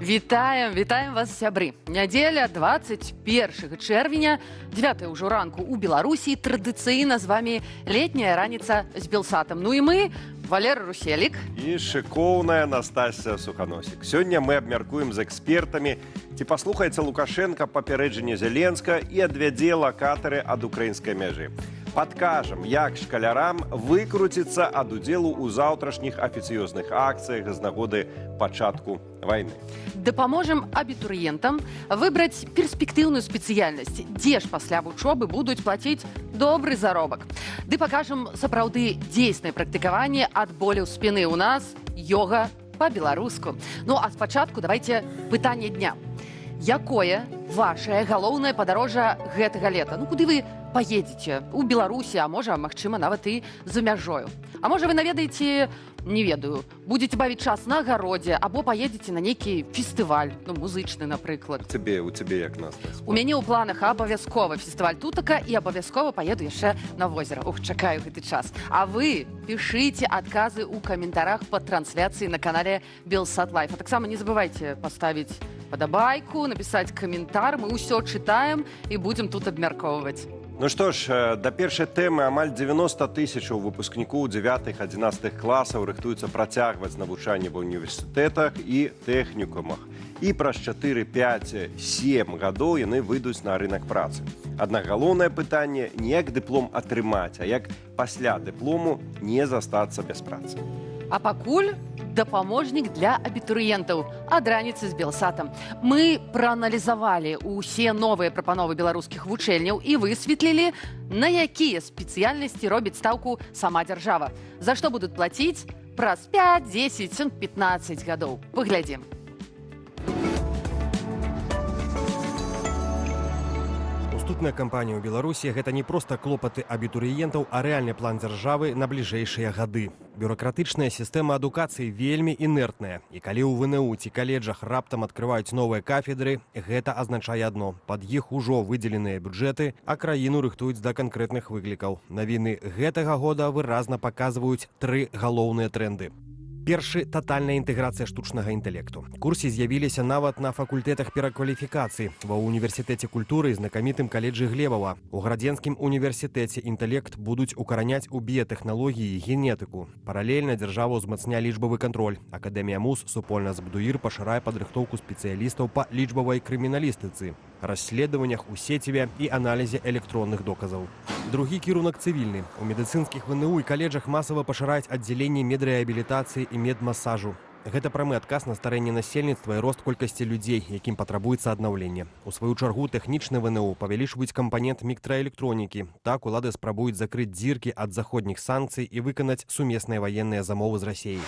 Вітаем, вітаем вас, сябры. Нядзеля, 21 чэрвеня, 9 ўжо ранку у Беларусі, традыцыйна з вами летняя раніца з Белсатам. Ну і мы, Валера Руселік і шыкоўная Настасья Суханосік. Сёння мы абмяркуем з экспертамі, ці паслухаецца Лукашэнка папярэджанне Зеленскага і адвядзе лакатары ад украінскай мяжы. Падкажам, як шкалярам выкруціцца ад удзелу ў заўтрашніх афіцыёзных акцыях з нагоды пачатку вайны. Дапаможам абітурыентам выбраць перспектыўную спецыяльнасць, дзе ж пасля вучобы будуць плаціць добры заробак. Ды пакажам сапраўды дзейснае практыкаванне ад болю спіны. У нас йога па-беларуску. Ну а спачатку давайте пытанне дня. Якое вашае галоўнае падарожжа гэтага лета? Ну куды вы паедзеце? У Беларусі, а можа, магчыма, нават і за мяжою. А можа, вы наведаеце, не ведаю, будзеце бавіць час на агародзе або паедзеце на нейкі фестываль, ну, музычны, напрыклад. У цябе як, Настя? У мяне ў планах абавязкова фестываль тутака і абавязкова паеду яшчэ на возера. Ух, чакаю гэты час. А вы пішыце адказы ў каментарах пад трансляцыяй на канале Белсат Лайф. А таксама не забывайце паставіць падабайку, напісаць каментар. Мы ўсё чытаем і будзем тут абмяркоўваць. Ну што ж, да першай тэмы. Амаль 90 тысячаў выпускнікоў 9-11 класаў рыхтуюцца працягваць навучанне ва універсітэтах і тэхнікумах. І праз 4, 5, 7 гадоў яны выйдуць на рынок працы. Аднак галоўнае пытанне не як дыплом атрымаць, а як пасля дыплому не застацца без працы. А пакуль дапаможнік для абітурыентаў ад раніцы з Белсатам. Мы прааналізавалі ўсе новыя прапановы беларускіх вучэльняў і высветлілі, на якія спецыяльнасці робіць стаўку сама дзяржава. За што будуць плаціць праз 5, 10, 15 гадоў. Паглядзім. Уступная кампанія ў Беларусі гэта не проста клопаты абітурыентаў, а рэальны план дзяржавы на бліжэйшыя гады. Бюракратычная сістэма адукацыі вельмі інертная. І калі ў ВНУ ці каледжах раптам адкрываюць новыя кафедры, гэта азначае адно: пад іх ужо выдзеленыя бюджэты, а краіну рыхтуюць да канкрэтных выклікаў. Навіны гэтага года выразна паказваюць тры галоўныя тренды. Першы — татальная інтэграцыя штучнага інтэлекту. Курсы з'явіліся нават на факультэтах перакваліфікацыі, ва універсітэце культуры і знакамітым каледжы Глебава. У Градзенскім універсітэце інтэлект будуць укараняць у біятэхналогіі і генетыку. Паралельна дзяржава ўзмацняе лічбавы кантроль. Акадэмія МУС супольна з БДУІР пашырае падрыхтоўку спецыялістаў па лічбавай крыміналістыцы, расследаваннях у сеціве і аналізе электронных доказаў. Другі кірунак цывільны. У медыцынскіх ВНУ і каледжах масава пашыраюць аддзяленне медрэабілітацыі і медмасажу. Гэта прамы адказ на старэнне насельніцтва і рост колькасці людзей, якім патрабуецца аднаўленне. У сваю чаргу тэхнічны ВНУ павялічваюць кампанент мікраэлектронікі. Так улады спрабуюць закрыць дзіркі ад заходніх санкцый і выканаць сумесныя ваенныя замовы з Расеяй.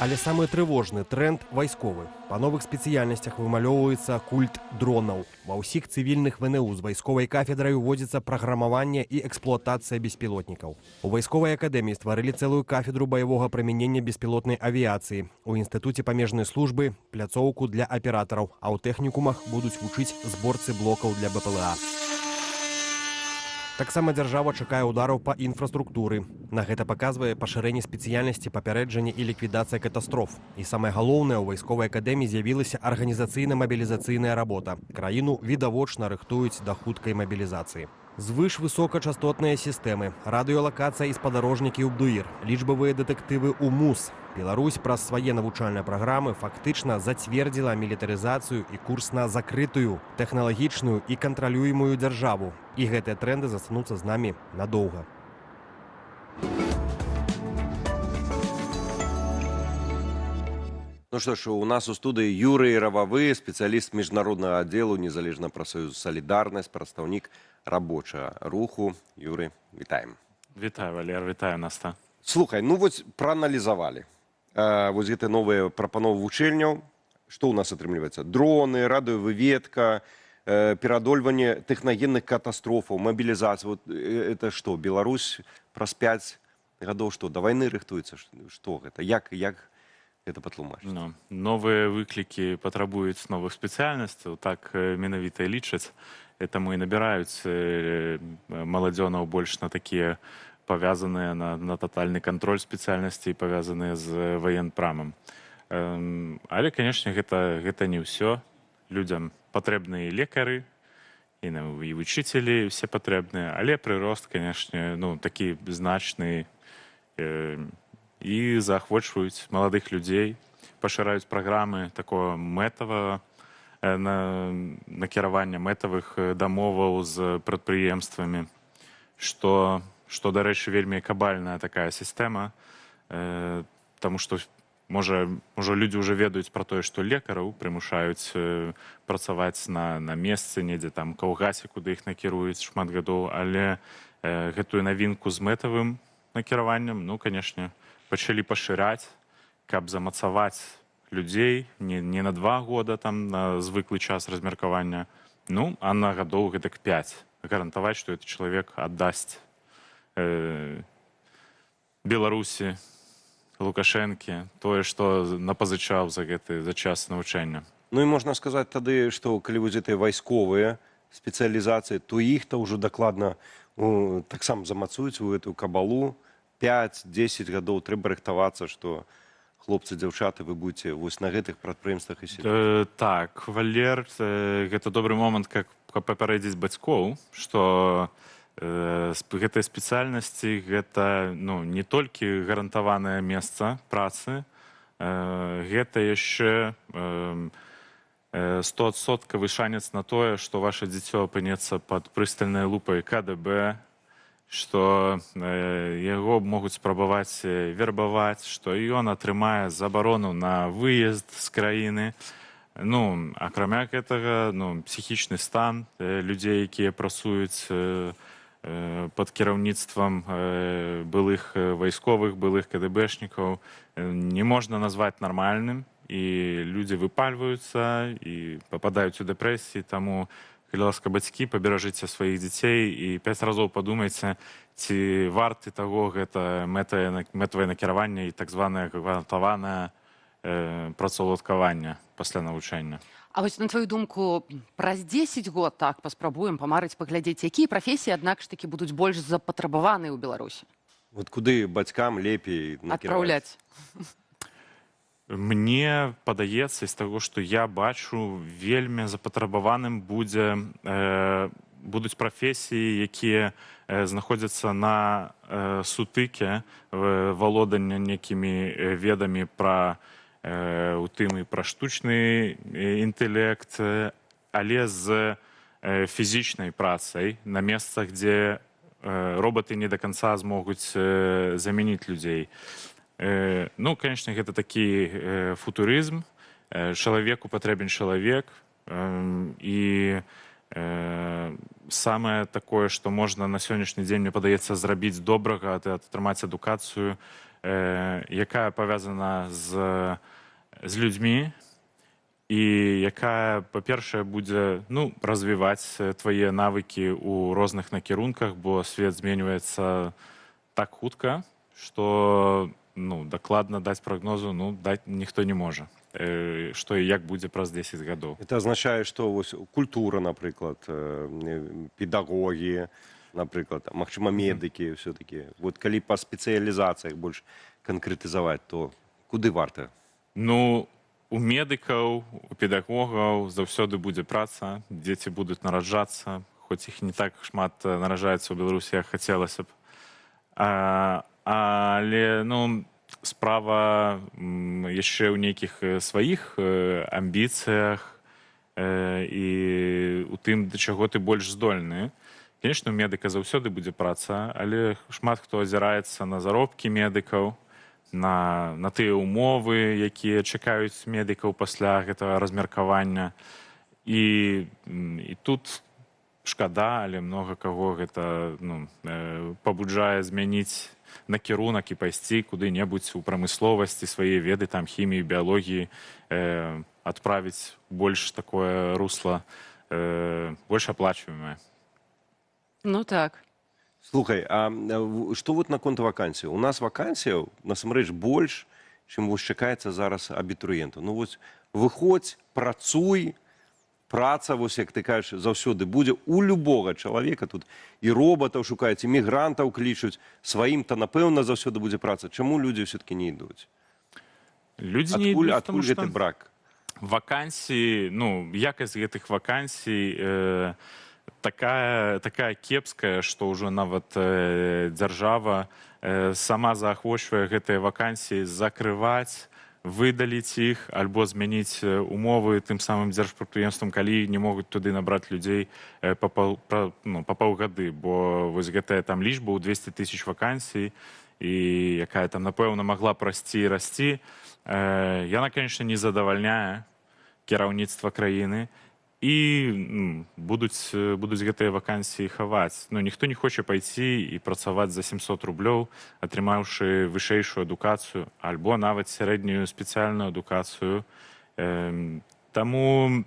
Але самы трывожны тренд вайсковы. Па новых спецыяльнасцях вымалёўваецца культ дронаў. Ва ўсіх цывільных ВНУ з вайсковай кафедрай уводзіцца праграмаванне і эксплуатацыя беспілотнікаў. У вайсковай акадэміі стварылі цэлую кафедру баявога прымянення беспілотнай авіяцыі. У інстытуце памежнай службы пляцоўку для аператараў, а ў тэхнікумах будуць вучыць зборцы блокаў для БПЛА. Таксама дзяржава чакае удараў па інфраструктуры. На гэта паказвае пашырэнне спецыяльнасці папярэджання і ліквідацыя катастроф. І самае галоўнае, у вайсковай акадэміі з'явілася арганізацыйна-мабілізацыйная работа. Краіну відавочна рыхтуюць да хуткай мабілізацыі. Звыш высокачастотныя сістэмы, радыёлакацыя і спадарожнікі ў БДУІР, лічбавыя дэтэктывы ў МУС. Беларусь праз свае навучальныя праграмы фактычна зацвердзіла мілітарызацыю і курс на закрытую, тэхналагічную і кантралюемую дзяржаву. І гэтыя тренды застануцца з намі надоўга. Ну што ж, у нас у студыі Юрый Рававы, спецыяліст міжнароднага аддзелу Незалежнага прафсаюзу «Салідарнасць», прадстаўнік рабочага руху. Юрый, вітаем. Вітаю, Валер, вітаю, Наста. Слухай, ну вось прааналізавалі. Вось гэты новыя прапановы вучэльняў. Што ў нас атрымліваецца? Дроны, радыёвыведка, пераадольванне тэхнагенных катастрофаў, мабілізацыя. Вот, это што, Беларусь праз 5 гадоў што, да вайны рыхтуецца? Што гэта? Як гэта патлумачыць? Ну, новыя выклікі патрабуюць новых спецыяльнасцяў, так менавіта і лічаць. Таму і набіраюць маладзёнаў больш на такія павязаныя на татальны кантроль спецыяльнасці, павязаныя з ваенпрамам. Але, конечно, гэта не ўсё. Людзям патрэбныя лекары і вучыцелі, все патрэбныя, але прырост, конечно, ну, такі значны, і заахвочваюць маладых людзей, пашыраюць праграмы такого мэтавага накіравання, мэтавых дамоваў з прадпрыемствамі, што, дарэчы, вельмі кабальная такая сістэма, таму што можа, ўжо людзі ўжо ведаюць пра тое, што лекараў прымушаюць працаваць на месцы недзе там калгасе, куды іх накіруюць шмат гадоў, але гэтую навінку з мэтавым накіраваннем, ну, конечно, пачалі пашыраць, каб замацаваць людзей не на 2 года там, на звыклы час размеркавання, ну, а на гадоў гэтак 5, гарантаваць, што этот чалавек аддасць Беларусі, Лукашэнкі тое, што напазычаў за час навучання. Ну і можна сказаць тады, што калі вось гэтыя вайсковыя спецыялізацыі, то іх-то ўжо дакладна таксама замацуюць у гэтую кабалу. 5-10 гадоў трэба рыхтавацца, што, хлопцы, дзяўчаты, вы будете вось на гэтых прадпрыемствах і сидзець. Так, Валер, гэта добры момант, каб папярэдзіць бацькоў, што гэтыя спецыяльнасці — гэта, ну, не толькі гарантаванае месца працы, гэта яшчэ 100-адсоткавы шанец на тое, што ваше дзіцё апынецца пад прыстальнай лупай КДБ, што яго могуць спрабаваць вербаваць, што ён атрымае забарону на выезд з краіны. Ну, акрамя гэтага, ну, псіхічны стан людзей, якія працуюць пад кіраўніцтвам былых вайсковых, былых КДБшнікаў, не можна назваць нармальным, і людзі выпальваюцца і пападаюць у дэпрэсіі. Таму, калі ласка, бацькі, паберажыце сваіх дзяцей і пяць разоў падумайце, ці варты таго гэта мэтавае накіраванне і так званае гвалтаванае працаўладкаванне пасля навучання. А вось на твою думку, праз 10 год, так паспрабуем памарыць, паглядзець, якія прафесіі, аднак ж такі, будуць больш запатрабаваны ў Беларусі? Вот куды бацькам лепей накіраваць? Адпраўляць. Мне падаецца, з таго, што я бачу, вельмі запатрабаваным будуць прафесіі, якія знаходзяцца на сутыке валодання некімі ведамі пра у тым і пра штучны інтэлект, але з фізічнай працай на месцах, дзе роботы не до конца змогуць замяніць людзей. Ну, конечно, гэта такі футурызм. Чалавеку патрэбен чалавек. І самае такое, што можна на сённяшні дзень, мне падаецца, зрабіць добрага, это атрымаць адукацыю, якая павязана з людзьмі і якая, па-першае, будзе, ну, развіваць твае навыкі ў розных накірунках, бо свет зменьваецца так хутка, што, ну, дакладна даць прагнозу, ну, даць ніхто не можа, што і як будзе праз 10 гадоў. Это азначае, што вось культура, напрыклад, педагогі, напрыклад, магчыма, медыкі все-таки. Вот калі па спецыялізацыях больш канкрэтызаваць, то куды варта? Ну, у медыкаў, у педагогаў заўсёды будзе праца, дзеці будуць нараджацца, хоць іх не так шмат нараджаецца ў Беларусі, як хацелася б. Але, ну, справа яшчэ ў нейкіх сваіх амбіцыях і у тым, да чаго ты больш здольны. Конечно, у медыка заўсёды будзе праца, але шмат хто азіраецца на заробкі медыкаў, на тыя ўмовы, якія чакаюць медыкаў пасля гэтага размеркавання. І тут шкада, але многа каго гэта, ну, пабуджае змяніць накірунак і пайсці куды-небудзь у прамысловасці, свае веды там хіміі, біялогіі адправіць больш такое русло, больш аплачваемае. Ну так. Слухай, а што вот наконт вакансій? У нас вакансіяў насамрэч больш, чым вось чакаецца зараз абітурыентаў. Ну вось выходзь, працуй, праца, вось як ты кажаш, заўсёды будзе у любога чалавека. Тут і роботаў шукаюць, і мігрантаў клічуць, сваім-то, напэўна, заўсёды будзе праца. Чаму людзі все-таки не ідуць? Людзі не Адкуль, ідуць, адкуль таму гэты што брак? Вакансіі, ну, якасць гэтых вакансій такая кепская, што ўжо нават дзяржава сама заахвочвае гэтыя вакансіі закрываць, выдаліць іх альбо змяніць умовы тым самым дзяржпрадпрыемствам, калі не могуць туды набраць людзей ну, па паўгады, бо вось гэтая там лічба ў 200 тысяч вакансій і якая там, напэўна, магла б расці і расці, яна, конечно, не задавальняе кіраўніцтва краіны, і будуць гэтыя вакансіі хаваць. Ну, ніхто не хоча пайці і працаваць за 700 рублёў, атрымаўшы вышэйшую адукацыю альбо нават сярэднюю спецыяльную адукацыю. Таму,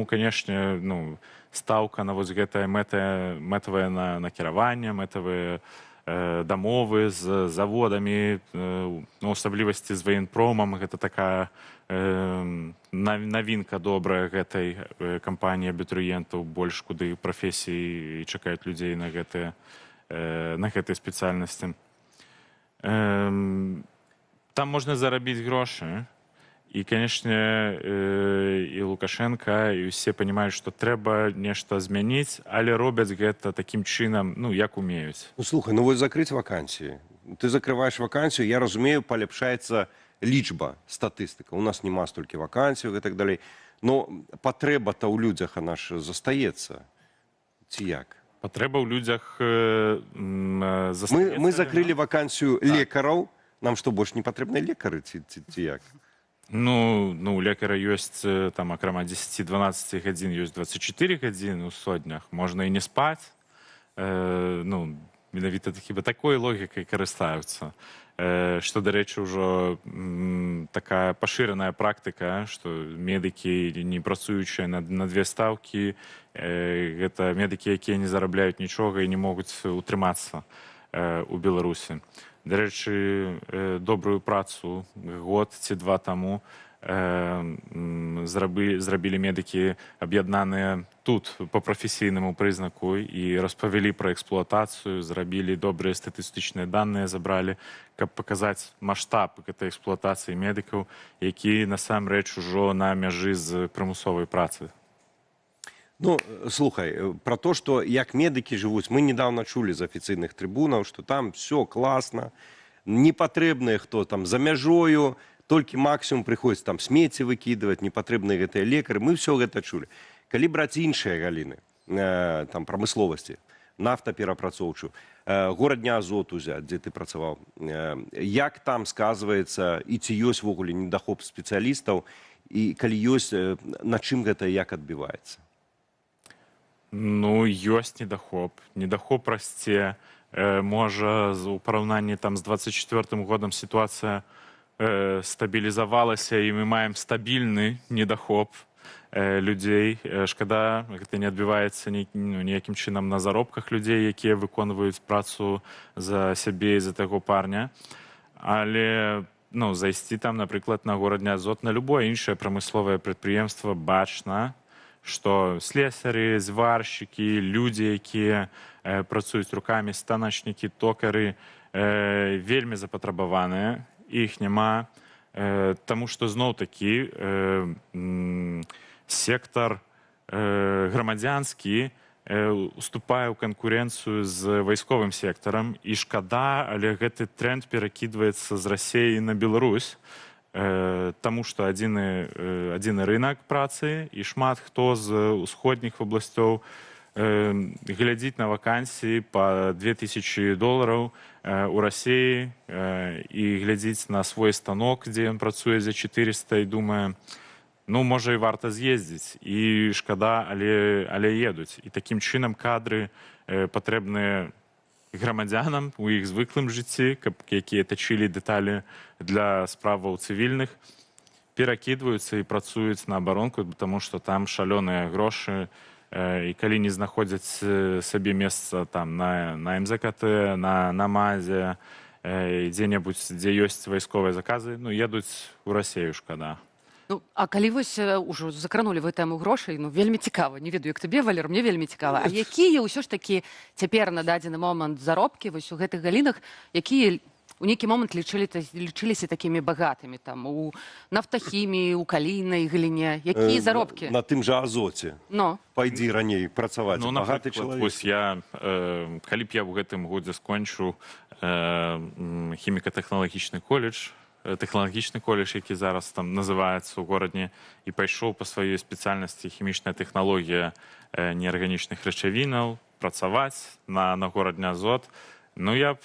конечно, ну, стаўка на вось гэтае мэтавае накіраванне, мэтавыя дамовы з заводамі, ну, асаблівасці з Ваенпромам. Гэта такая навінка добрая гэтай кампаніі абітурыентаў, больш куды прафесіі чакаюць людзей на гэтыя спецыяльнасці. Там можна зарабіць грошы. І, конечно, і Лукашенко, і ўсе понимаюць, што трэба нешта змяніць, але робяць гэта такім чынам, ну, як умеюць. Ну, слухай, ну вось закрыць вакансіі. Ты закрываеш вакансію, я разумею, паляпшаецца лічба, статыстыка. У нас няма столькі вакансій і так далей. Но патрэба-то ў людзях, она ж застаецца. Ці як? Патрэба ў людзях Мы, застаецца. мы закрылі вакансію лекараў. Нам што, больш не патрэбныя лекары ці як? Ну, у лекара ёсць там акрамя 10-12 гадзін ёсць 24 гадзіны ў сутак. Можна і не спаць. Ну, менавіта хіба такой логікай карыстаюцца. Што, дарэчы, ўжо такая пашыраная практыка, што медыкі, не працуючыя на две стаўкі, гэта медыкі, якія не зарабляюць нічога і не могуць утрымацца у Беларусі. Дарэчы, добрую працу год ці два таму зрабілі медыкі, аб'яднаныя тут по прафесійнаму прызнаку, і распавялі пра эксплуатацыю, зрабілі добрыя статыстычныя даныя, забралі, каб паказаць маштаб гэтай эксплуатацыі медыкаў, які насамрэч ужо на мяжы з прымусовай працы. Ну, слухай, про то, что як медыкі жывуць, мы недавно чулі з афіцыйных трыбунаў, что там все класна, не патрэбныя хто там за мяжою, толькі максімум прыходзіць там смецце выкідваць, не патрэбныя гэтыя лекары, мы все гэта чулі. Калі браць іншыя галіны, там прамысловасці, нафтаперапрацоўчую, Горадня Азот узяць, дзе ты працаваў, як там сказваецца і ці ёсць увогуле недахоп спецыялістаў, і калі ёсць, на чым гэта як адбіваецца? Ну, ёсць недахоп. Недахоп расце. Можа, у параўнанні там з 24 годам сітуацыя стабілізавалася, і мы маем стабільны недахоп людзей. Шкада, гэта не адбіваецца ну, ніякім чынам на заробках людзей, якія выконваюць працу за сябе і за таго парня. Але, ну, зайсці там, напрыклад, на Горадня Азот, на любое іншае прамысловае прадпрыемства, бачна, што слесары, зваршчыкі, людзі, якія працуюць рукамі, станочнікі, токары, вельмі запатрабаваныя, іх няма, таму што зноў такі сектар грамадзянскі уступае ў канкурэнцыю з вайсковым сектарам, і шкада, але гэты тренд перакідваецца з Расеі на Беларусь, таму што адзіны рынок працы, і шмат хто з усходніх вобласцёў глядзіць на вакансіі па 2000 долараў у Расеі і глядзіць на свой станок, дзе ён працуе за 400, і думае: ну, можа, і варта з'ездзіць. І шкада, але едуць, і такім чынам кадры, патрэбныя грамадзянам у іх звыклым жыцці, каб якія тачылі дэталі для справаў цывільных, перакідваюцца і працуюць на абаронку, потому что там шалёныя грошы. І калі не знаходзяць сабе месца там на МЗКТ, на МАЗе, дзе-небудзь, дзе ёсць вайсковыя заказы, ну, едуць у Расею, шкада. Ну, а калі вось ўжо закранулі вы тэму грошай, ну, вельмі цікава, не ведаю, як табе, Валер, мне вельмі цікава. А якія ўсё ж такі цяпер на дадзены момант заробкі вось у гэтых галінах, якія У нейкі момант лічыліся такімі багатымі там у нафтахіміі, у калійнай галіне. Якія заробкі? На тым жа Азоце. Но. Пайдзі раней працаваць. Ну, Багаты напрыклад, чалавек. вось я, калі б я ў гэтым годзе скончыў хіміка-тэхналагічны коледж, тэхналагічны коледж, які зараз там называецца ў Горадні, і пайшоў па сваёй спецыяльнасці хімічная тэхналогія неарганічных рэчавінаў працаваць на Горадня Азот, ну, я б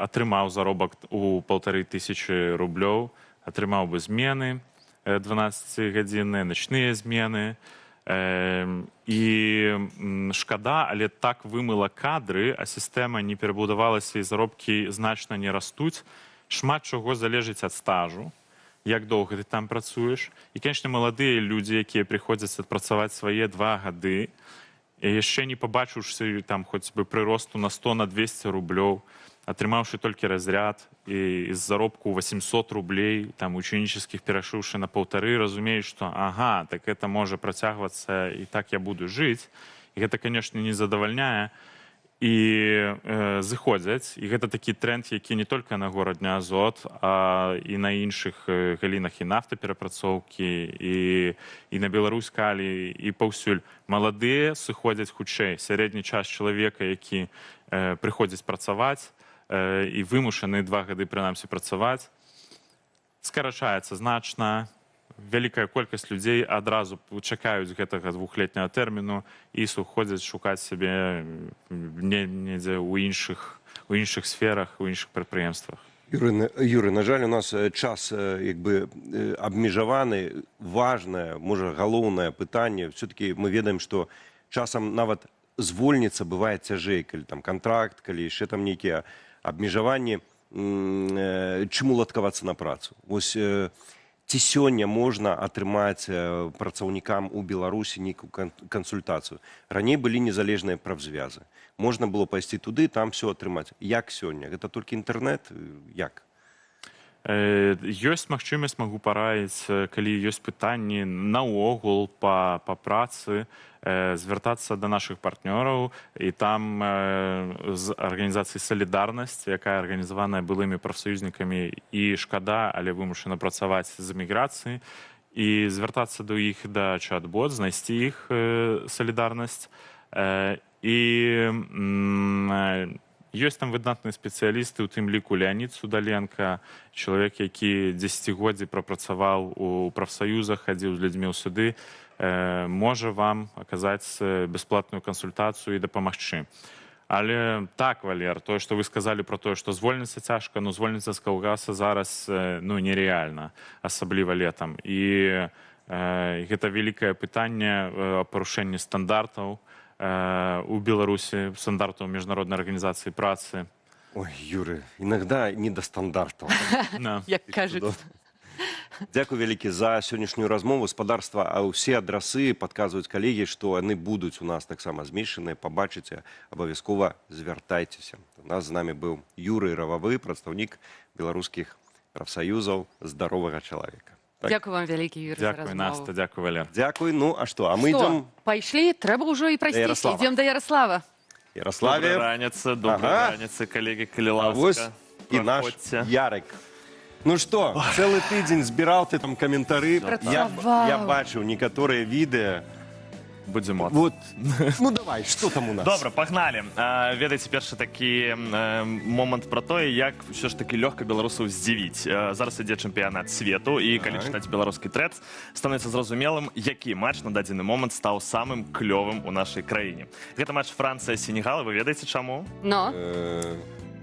атрымаў заробак у 1500 рублёў, атрымаў бы змены 12-гадзінныя, начныя змены. І шкада, але так вымыла кадры, а сістэма не перабудавалася, і заробкі значна не растуць. Шмат чаго залежыць ад стажу, як доўга ты там працуеш. І, конечно, маладыя людзі, якія прыходзяць адпрацаваць свае 2 гады, і яшчэ не пабачыўшы там хоць бы прыросту на 100, на 200 рублёў, атрымаўшы толькі разряд і з заробку 800 рублей там ученических перайшоўшы на паўтары, разумеюць, што ага, так это можа працягвацца і так я буду жыць. І гэта, конечно, не задавальняе, і зыходзяць. І гэта такі тренд, які не толькі на Горадня Азот, а і на іншых галінах, і нафтаперапрацоўкі, і на Беларуськалі, і паўсюль маладыя сыходзяць хутчэй. Сярэдні час чалавека, які прыходзіць працаваць і вымушаны 2 гады прынамсі працаваць, скарачаецца значна. Вялікая колькасць людзей адразу чакаюць гэтага двухлетняга тэрміну і сыходзяць шукаць сябе недзе ў іншых сферах, у іншых прадпрыемствах. Юры, на жаль, у нас час як бы абмежаваны. Важнае, можа, галоўнае пытанне. Все-таки мы ведаем, што часам нават звольніцца бывае цяжэй, калі там кантракт, калі яшчэ там нейкія абмежаванні. Чым уладкавацца на працу? Вось ці сёння можна атрымаць працаўнікам у Беларусі нейкую кансультацыю? Раней былі незалежныя прафзвязы. Можна было пайсці туды, там все атрымаць. Як сёння? Гэта толькі інтэрнэт? Як? Ёсць магчымасць, магу параіць, калі ёсць пытанні наогул па працы, звяртацца да нашых партнёраў і там з арганізацыі «Салідарнасць», якая арганізаваная былымі прафсаюзнікамі і, шкада, але вымушана працаваць з эміграцыі, і звяртацца до іх, да чат-бот, знайсці іх, «Салідарнасць». І ёсць там выдатныя спецыялісты, у тым ліку Леонид Судаленко, чалавек, які дзесяцігоддзі прапрацаваў у прафсаюзах, хадзіў з людзьмі ў суды, можа вам аказаць бясплатную кансультацыю і дапамагчы. Але так, Валер, тое, што вы сказалі про тое, што звольніцца цяжка, ну, звольніцца з калгаса зараз ну, нереальна, асабліва летам. І гэта вялікае пытанне парушэння стандартаў у Беларусі, стандартаў Міжнароднай арганізацыі працы. Ой, Юры, иногда не до стандартаў. Да. Як кажуць. Дзякуй вялікі за сённяшнюю размову, спадарства. А ўсе адрасы, падказваюць калегі, што яны будуць у нас таксама змешчаныя, пабачыце, абавязкова звяртайцеся. У нас з намі быў Юрый Рававы, прадстаўнік беларускіх прафсаюзаў здаровага чалавека. Так. Дзякуй вам вялікі, Юрый, за Дзякуй, размову. Наста, дзякуй, Валер. Дзякуй. Ну а што, а мы Што, идём пайшлі, трэба ўжо і прайсціся. Ярослава. Ідзем да Ярослава. Ярославе. Добрай раніцы, добрай раніцы, калегі, калі А ласка. вось і наш Праходзьце. Ярик. Ну что, цэлы тыдзень збіраў ты там каментары. Працаваў. Я бачыў некаторыя відэа. Будзе моцна. Вот, ну давай, что там у нас? Добра, пагналі. Ведаеце, першы такі момант пра тое, як ўсё ж такі лёгка беларусаў здзівіць. Зараз ідзе чэмпіянат свету, і калі чытаць беларускі трэдс, становіцца зразумелым, які матч на дадзены момант стаў самым клёвым у нашай краіне. Гэта матч Францыя — Сенегал, вы ведаеце чаму? Но.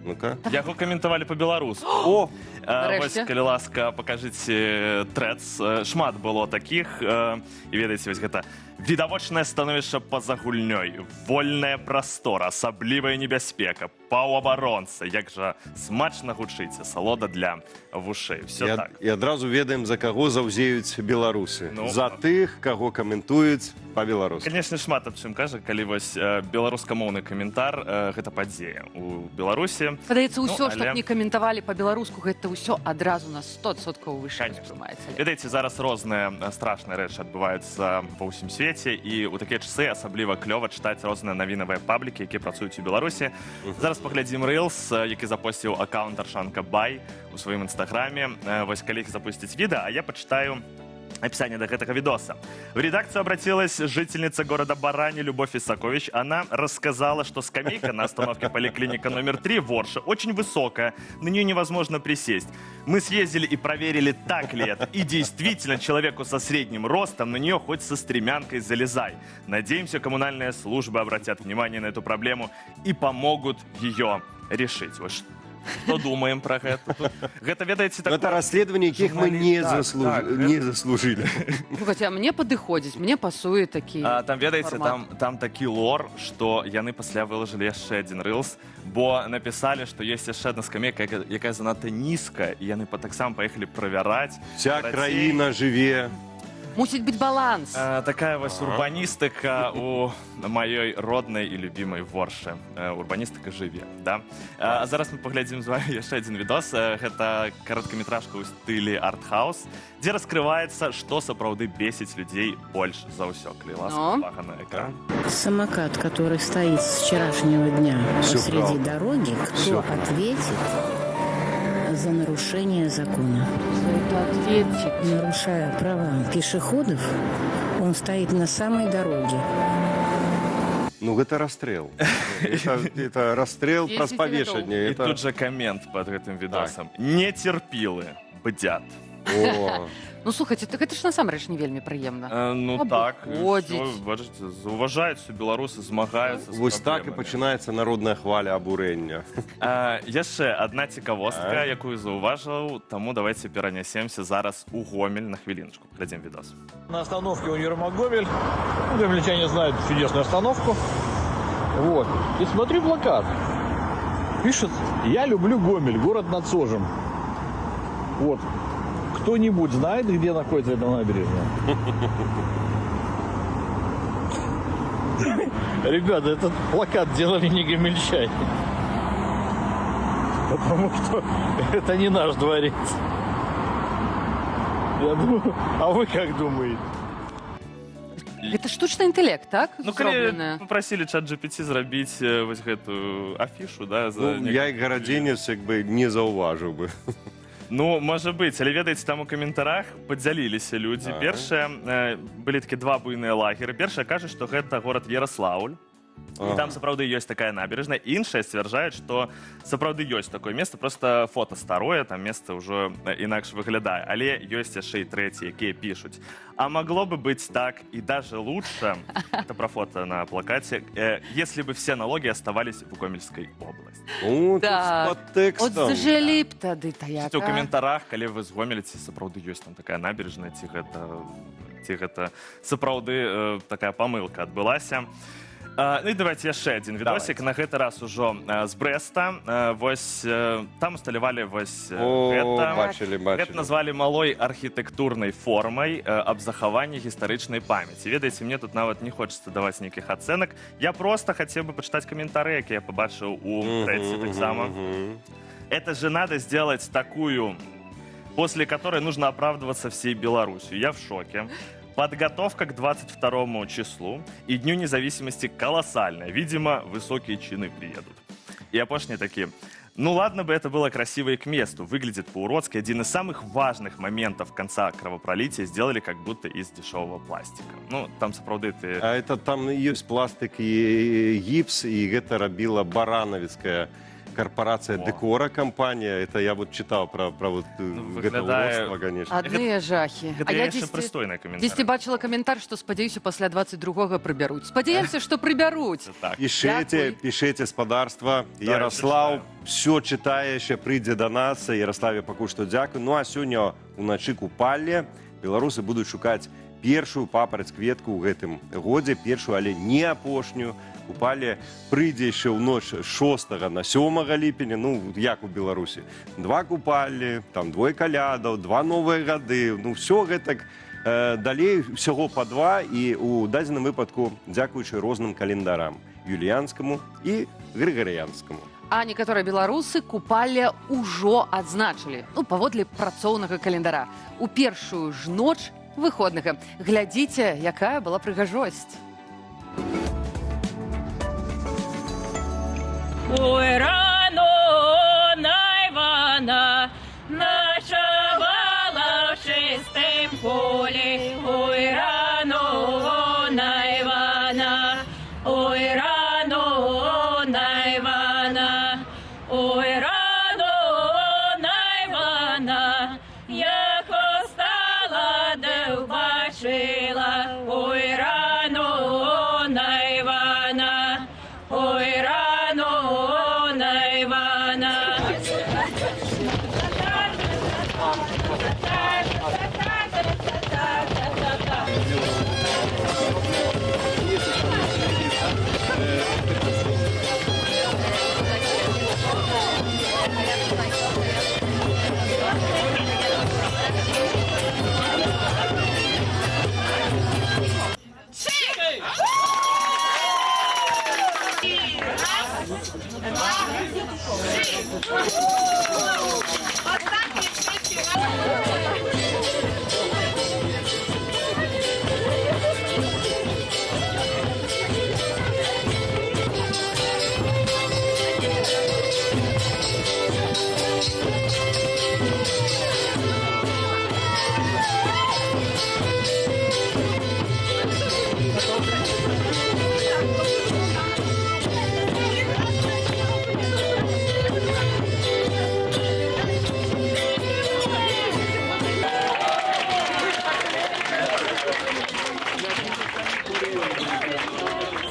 Ну-ка. Яго каментавалі па-беларуску. О, Вось, Нарэшце. калі ласка, пакажыце трэдс. Шмат было такіх. І ведаеце, вось гэта відавочнае становішча па-за гульнёй, вольная прастора, асаблівая небяспека, паўабаронца. Як жа смачна гучыць, асалода для вушэй. Все і, так. і адразу ведаем, за каго заўзеюць беларусы. Ну. За тых, каго каментуюць па-беларуску. Конечно, шмат аб чым кажа, калі вось беларускамоўны каментар, гэта падзея у Беларусі. Падаецца, ўсё, Ну, што але б не каментавалі па-беларуску, гэта ўсё адразу на 100% вышэй Конечно. успрымаецца. Ведаеце, зараз розныя страшныя рэчы адбываюцца ва ўсім свеце. свеце, і ў такія часы асабліва клёва чытаць розныя навінавыя паблікі, якія працуюць у Беларусі. Зараз паглядзім рылс, які запосціў акаўнт Аршанка Бай у сваім інстаграме. Вось калегі запусціць відэа, а я пачытаю описание до этого видоса. В редакцию обратилась жительница города Барани Любовь Исакович. Она рассказала, что скамейка на остановке поликлиника номер 3 в Орше очень высокая, на нее невозможно присесть. Мы съездили и проверили, так ли это. И действительно, человеку со средним ростом на нее хоть со стремянкой залезай. Надеемся, коммунальные службы обратят внимание на эту проблему и помогут ее решить. Вот что думаем про это? Тут, гэта, ведаеце, Ну, это расследование, якіх мы не, Так, не заслужили. Слухайте, а мне падыходзіць, мне пасуе такі А, там, ведаеце, фармат. там такі лор, што яны пасля выложили яшчэ адзін рылс, бо напісалі, што ёсць яшчэ адна скамейка, якая занадта нізкая, і яны таксама паехалі правяраць. Вся Карацей, краіна жыве. Мусіць быць баланс. Такая вось урбаністыка у маёй роднай і любімай Воршы. Урбаністыка жыве, да? А зараз мы паглядзім з вами яшчэ адзін відос. Гэта кароткаметражка ў стылі артхаус, дзе раскрываецца, што сапраўды бесіць людзей больш за ўсё. Калі ласка, Ну. увага на экран. Самокат, который стоит с вчерашнего дня Всё посреди правда. дороги, кто Всё правда. ответит за нарушение закона? За это ответить. Нарушая права пешеходов, он стоит на самой дороге. Ну, гэта расстрел. Это расстрел праз 10 павешанне. І Это тут жа камент под гэтым відосам. Не терпілы бдят. О, Ну, слухайте, так гэта ж насамрэч не вельмі прыемна. Ну так, Абыходзіць. всё, бачыце, заўважаюць, що беларусы змагаюцца з вось так і праблемамі. пачынаецца народная хваля абурэння. Яшчэ адна цікавостка, Так. якую заўважыў, таму давайте перанясемся зараз у Гомель на хвіліначку. Глядзім відос. На остановке универмаг Гомель. Ну, гомельчане знают чудесную остановку. Вот. И смотрю плакат. Пишет: «Я люблю Гомель, город над Сожем». Вот. Кто-нибудь знает, где находится эта набережная? Ребята, этот плакат делали не гомельчане. Потому что это не наш дворец. Я думаю, а вы как думаете? Гэта штучны інтэлект, так? Ну, калі Зробленае? попросілі чат GPT зрабіць вось гэтую афішу, да, за Ну, я як некалькі гарадзенец як бы не заўважыў бы. Ну, можа быць, але, ведаеце, там у каментарах падзяліліся людзі. Першае, былі такі два буйныя лагеры. Першае кажа, што гэта горад Ярослаўль. І там сапраўды ёсць такая набережная. Іншыя сцвярджаюць, што сапраўды ёсць такое место, просто фото старое, там место ўжо інакш выглядае. Але ёсць яшчэ і трэція, якія пішуць: «А могло бы быть так и даже лучше, это про фото на плакате, если бы все налоги оставались в Гомельской области». О, тут Так. з От падтэкстам. зажылі б тады та Пішыце ў яка. каментарах, калі вы з Гомеля, ці сапраўды ёсць там такая набережная, ці гэта сапраўды такая памылка адбылася. Ну і давайте яшчэ адзін відосик, на гэты раз ужо з Брэста. Вось там усталявалі вось О, гэта. бачылі, Гэта бачылі. назвалі малой архітэктурнай формай аб захаванні гістарычнай памяці. Ведаеце, мне тут нават не хочацца даваць нейкіх ацэнак. Я просто хацеў бы пачытаць каментары, якія я пабачыў у трэці таксама. «Это же надо сделать такую, после которой нужно оправдываться всей Беларусью. Я в шоке. Подготовка к 22 числу и Дню независимости колоссальная. Видимо, высокие чины приедут». И апошние такие: «Ну ладно бы это было красиво и к месту. Выглядит по-уродски. Один из самых важных моментов конца кровопролития сделали как будто из дешевого пластика». Ну, там сапраўды ты. А это там ёсць пластык і гіпс, і гэта рабіла баранавіцкая карпорацыя О. Дэкора кампанія. Это я вот чытаў про вот Ну, гэта уродства, конечно. Адныя жахі. Гэта А я яшчэ дзесьці прыстойныя каментары. дзесьці бачыла каментар, што, спадзяюся, пасля 22-го прыбяруць. Спадзяемся, што прыбяруць. Так. Пішыце, Дзякуй. пішыце, спадарства. Да, Ярослаў я все чытае, яшчэ прыйдзе да нас. Ярославе, пакуль што дзякуй. Ну а сёння уначы Купалле, беларусы будуць шукаць першую папараць кветку ў гэтым годзе, першую, але не апошнюю. Купалле прыйдзе яшчэ ў ноч з 6 на 7 ліпеня. Ну, як у Беларусі: два Купаллі, там двое Калядаў, два новыя гады, ну все гэтак далей, усяго па два, і у дадзеным выпадку дзякуючы розным календарам: юліянскаму і грыгарыянскаму. А некаторыя беларусы Купалле ўжо адзначылі, ну, паводле працоўнага календара. У першую ж ноч. выходнага. Глядзіце, якая была прыгажосць. Ой, рано на Івана ночувала в чистім полі. Ой, рано на Івана, ой, рано на Івана, ой, рано на Івана, як остала, де вбачила. Ой, рано на Івана, ой, рано на Івана.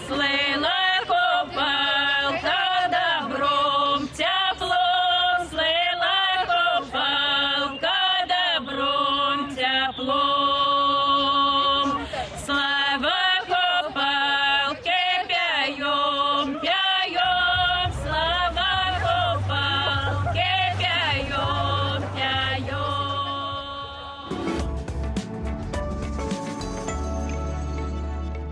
Слила копалка добром теплом, слила копалка добром теплом. Слава копалке пяем, пяем, слава копалке пяем, пяем.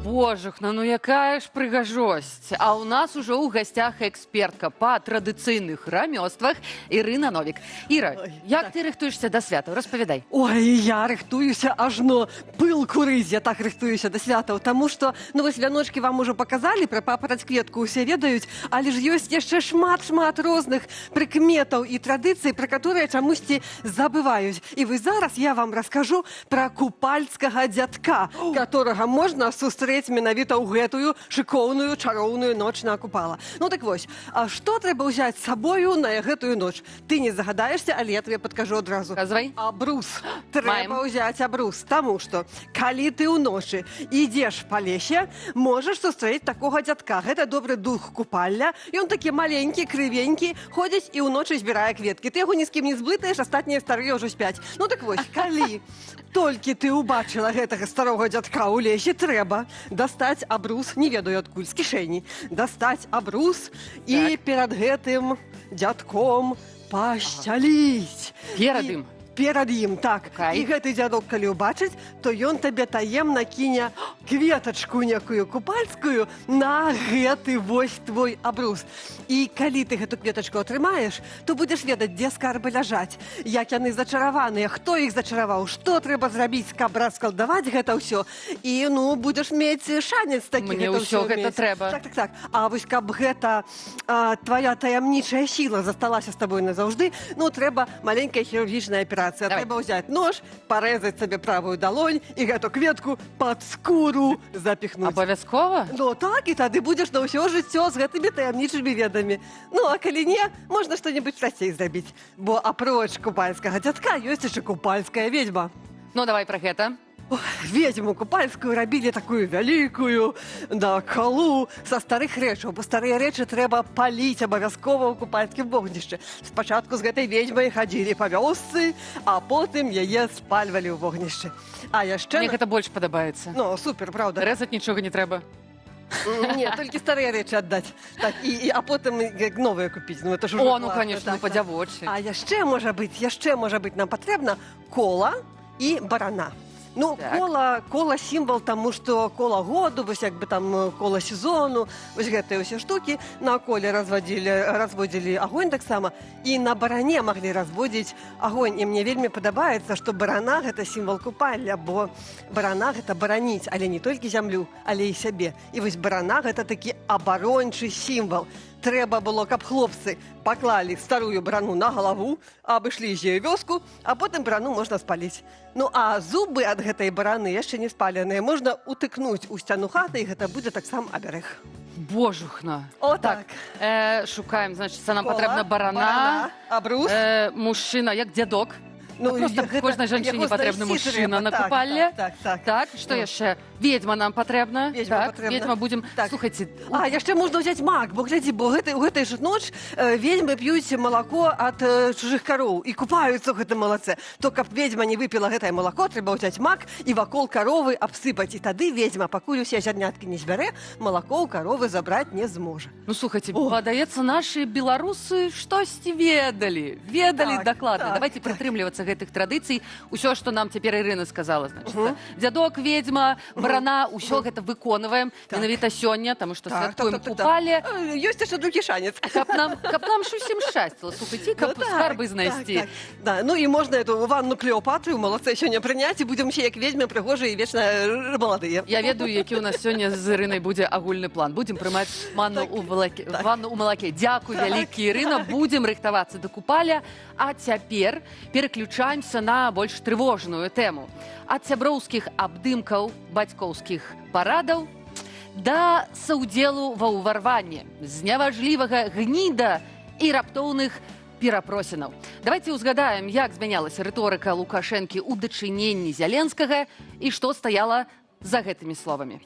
Божухна, ну якая ж прыгажосць. А ў нас ужо ў гасцях экспертка па традыцыйных рамёствах Ірына Новік. Іра, як ты рыхтуешся да святаў? Распавядай. Ой, я рыхтуюся ажно пыл курыць, я так рыхтуюся да святаў, таму што, ну вось вяночкі вам ужо паказалі, пра папараць кветку ўсе ведаюць, але ж ёсць яшчэ шмат-шмат розных прыкметаў і традыцый, пра которые чамусьці забываюць. І вось зараз я вам раскажу пра купальскага дзядка, которага можна сустрэць менавіта ў гэтую шыкоўную чароўную ноч на Купала. Ну так вось, а што трэба ўзяць з сабою на гэтую ноч? Ты не загадаешся, але я табе падкажу адразу. Казвай. Абрус. Трэба Маем. ўзяць абрус, таму што калі ты ўночы ідзеш па лесе, можаш сустрэць такога дзядка. Гэта добры дух купалля. Ён такі маленькі, крывенькі, ходзіць і ўночы збірае кветкі. Ты яго ні з кім не зблытаеш, астатнія старыя ўжо спяць. Ну так вось, калі толькі ты ўбачыла гэтага старога дзядка ў лесе, трэба дастаць абрус, не ведаю адкуль, з кішэні, дастаць абрус і перад гэтым дзядком пасцяліць. Перад І ім? Перад ім, так. Окей. І гэты дзядок, калі ўбачыць, то ён табе таемна кіне кветачку некую купальскую на гэты вось твой абрус. І калі ты гэту кветачку атрымаеш, то будзеш ведаць, дзе скарбы ляжаць, як яны зачараваныя, хто іх зачараваў, што трэба зрабіць, каб раскалдаваць гэта ўсё. І, ну, будзеш мець шанец такі Мне гэта ўсё ўсё гэта мець. трэба. Так. А вось каб гэта твая таямнічая сіла засталася з табой назаўжды, ну, трэба маленькая хірургічная аперацыя. Давай. Трэба ўзяць нож, парэзаць сабе правую далонь і гэту кветку пад скуру запіхнуць. Абавязкова? Ну так, і тады будзеш на ўсё жыццё з гэтымі таямнічымі ведамі. Ну, а калі не, можна што-небудзь прасцей зрабіць. Бо апроч купальскага дзядка ёсць яшчэ купальская ведьма. Ну, давай пра гэта. Ох, ведьму купальскую рабілі такую вялікую на калу са старых рэчаў, бо старыя рэчы трэба паліць абавязкова ў купальскім вогнішчы. Спачатку з гэтай ведьмай хадзілі па вёсцы, а потым яе спальвалі ў вогнішчы. А яшчэ Мне гэта больш падабаецца. Ну, супер, праўда. Рэзаць нічога не трэба. Не, толькі старыя рэчы аддаць. Так, а потым як новыя купіць. Ну, это ж ужо О, ну, класна, конечно, ну, так, так. па-дзявочы. А яшчэ, можа быць, нам патрэбна кола і барана. Ну, Так. кола сімвал таму, што кола году, вось як бы там кола сезону, вось гэтыя ўсе штукі. На коле разводзілі агонь таксама, і на баране маглі разводзіць агонь. І мне вельмі падабаецца, што барана гэта сімвал Купалля, бо барана гэта бараніць, але не толькі зямлю, але і сябе. І вось барана гэта такі абарончы сімвал. Трэба было, каб хлопцы паклалі старую барану на галаву, абышлі з ёю вёску, а потым барану можна спаліць. Ну а зубы ад гэтай бараны, яшчэ не спаленыя, можна утыкнуць у сцяну хаты, і гэта будзе таксама абярэг. Божухна. О, так. Шукаем, значыцца, нам Кола, патрэбна барана, барана, абрус. Мужчына, як дзядок. Ну, Просто гэта- кожнай жанчыне яго патрэбны знайсці мужчына трэба. на Так, Купалле. Так. Так, што Ну. яшчэ? Ведзьма нам патрэбна. Ведзьма Так, патрэбна. ведзьма будзем. Так. Слухайце, А, яшчэ можна ўзяць мак, бо глядзі, бо у гэтай ж ноч ведзьмы п'юць малако ад чужых кароў і купаюцца ў гэтым малаце. То каб ведзьма не выпіла гэтае малако, трэба ўзяць мак і вакол каровы абсыпаць. І тады ведзьма, пакуль усе зярняткі не збярэ, малако ў каровы забраць не зможа. Ну, слухайце, О. падаецца, нашы беларусы штосьці ведалі, ведалі Так, дакладна. так, Давайте прытрымлівацца гэтых традыцый. Усё, што нам цяпер Ірына сказала, значыцца. Дзядок, ведзьма, барана, усё гэта выконваем менавіта сёння, таму што святкуем Купалле. Ёсць яшчэ другі шанец. Каб нам ж усім шчасціла, слухайце, каб Ну, так, скарбы так, знайсці. так. Да, ну і можна эту ванну Клеопатры ў малацэ сёння прыняць, і будзем усе як ведзьмы прыгожыя і вечна маладыя. Я ведаю, які у нас сёння з Ірынай будзе агульны план. Будзем прымаць манну у валаке, ванну ў малаке. Дзякуй вялікі, Ірына. Будзем рыхтавацца да Купалля. А цяпер пераключаемся на больш трывожную тэму. Ад сяброўскіх абдымкаў, бацькоўскіх парадаў да саўдзелу ва ўварванні, зняважлівага гніда і раптоўных перапросінаў. Давайте ўзгадаем, як змянялася рыторыка Лукашэнкі ў дачыненні Зяленскага і што стаяла за гэтымі словамі.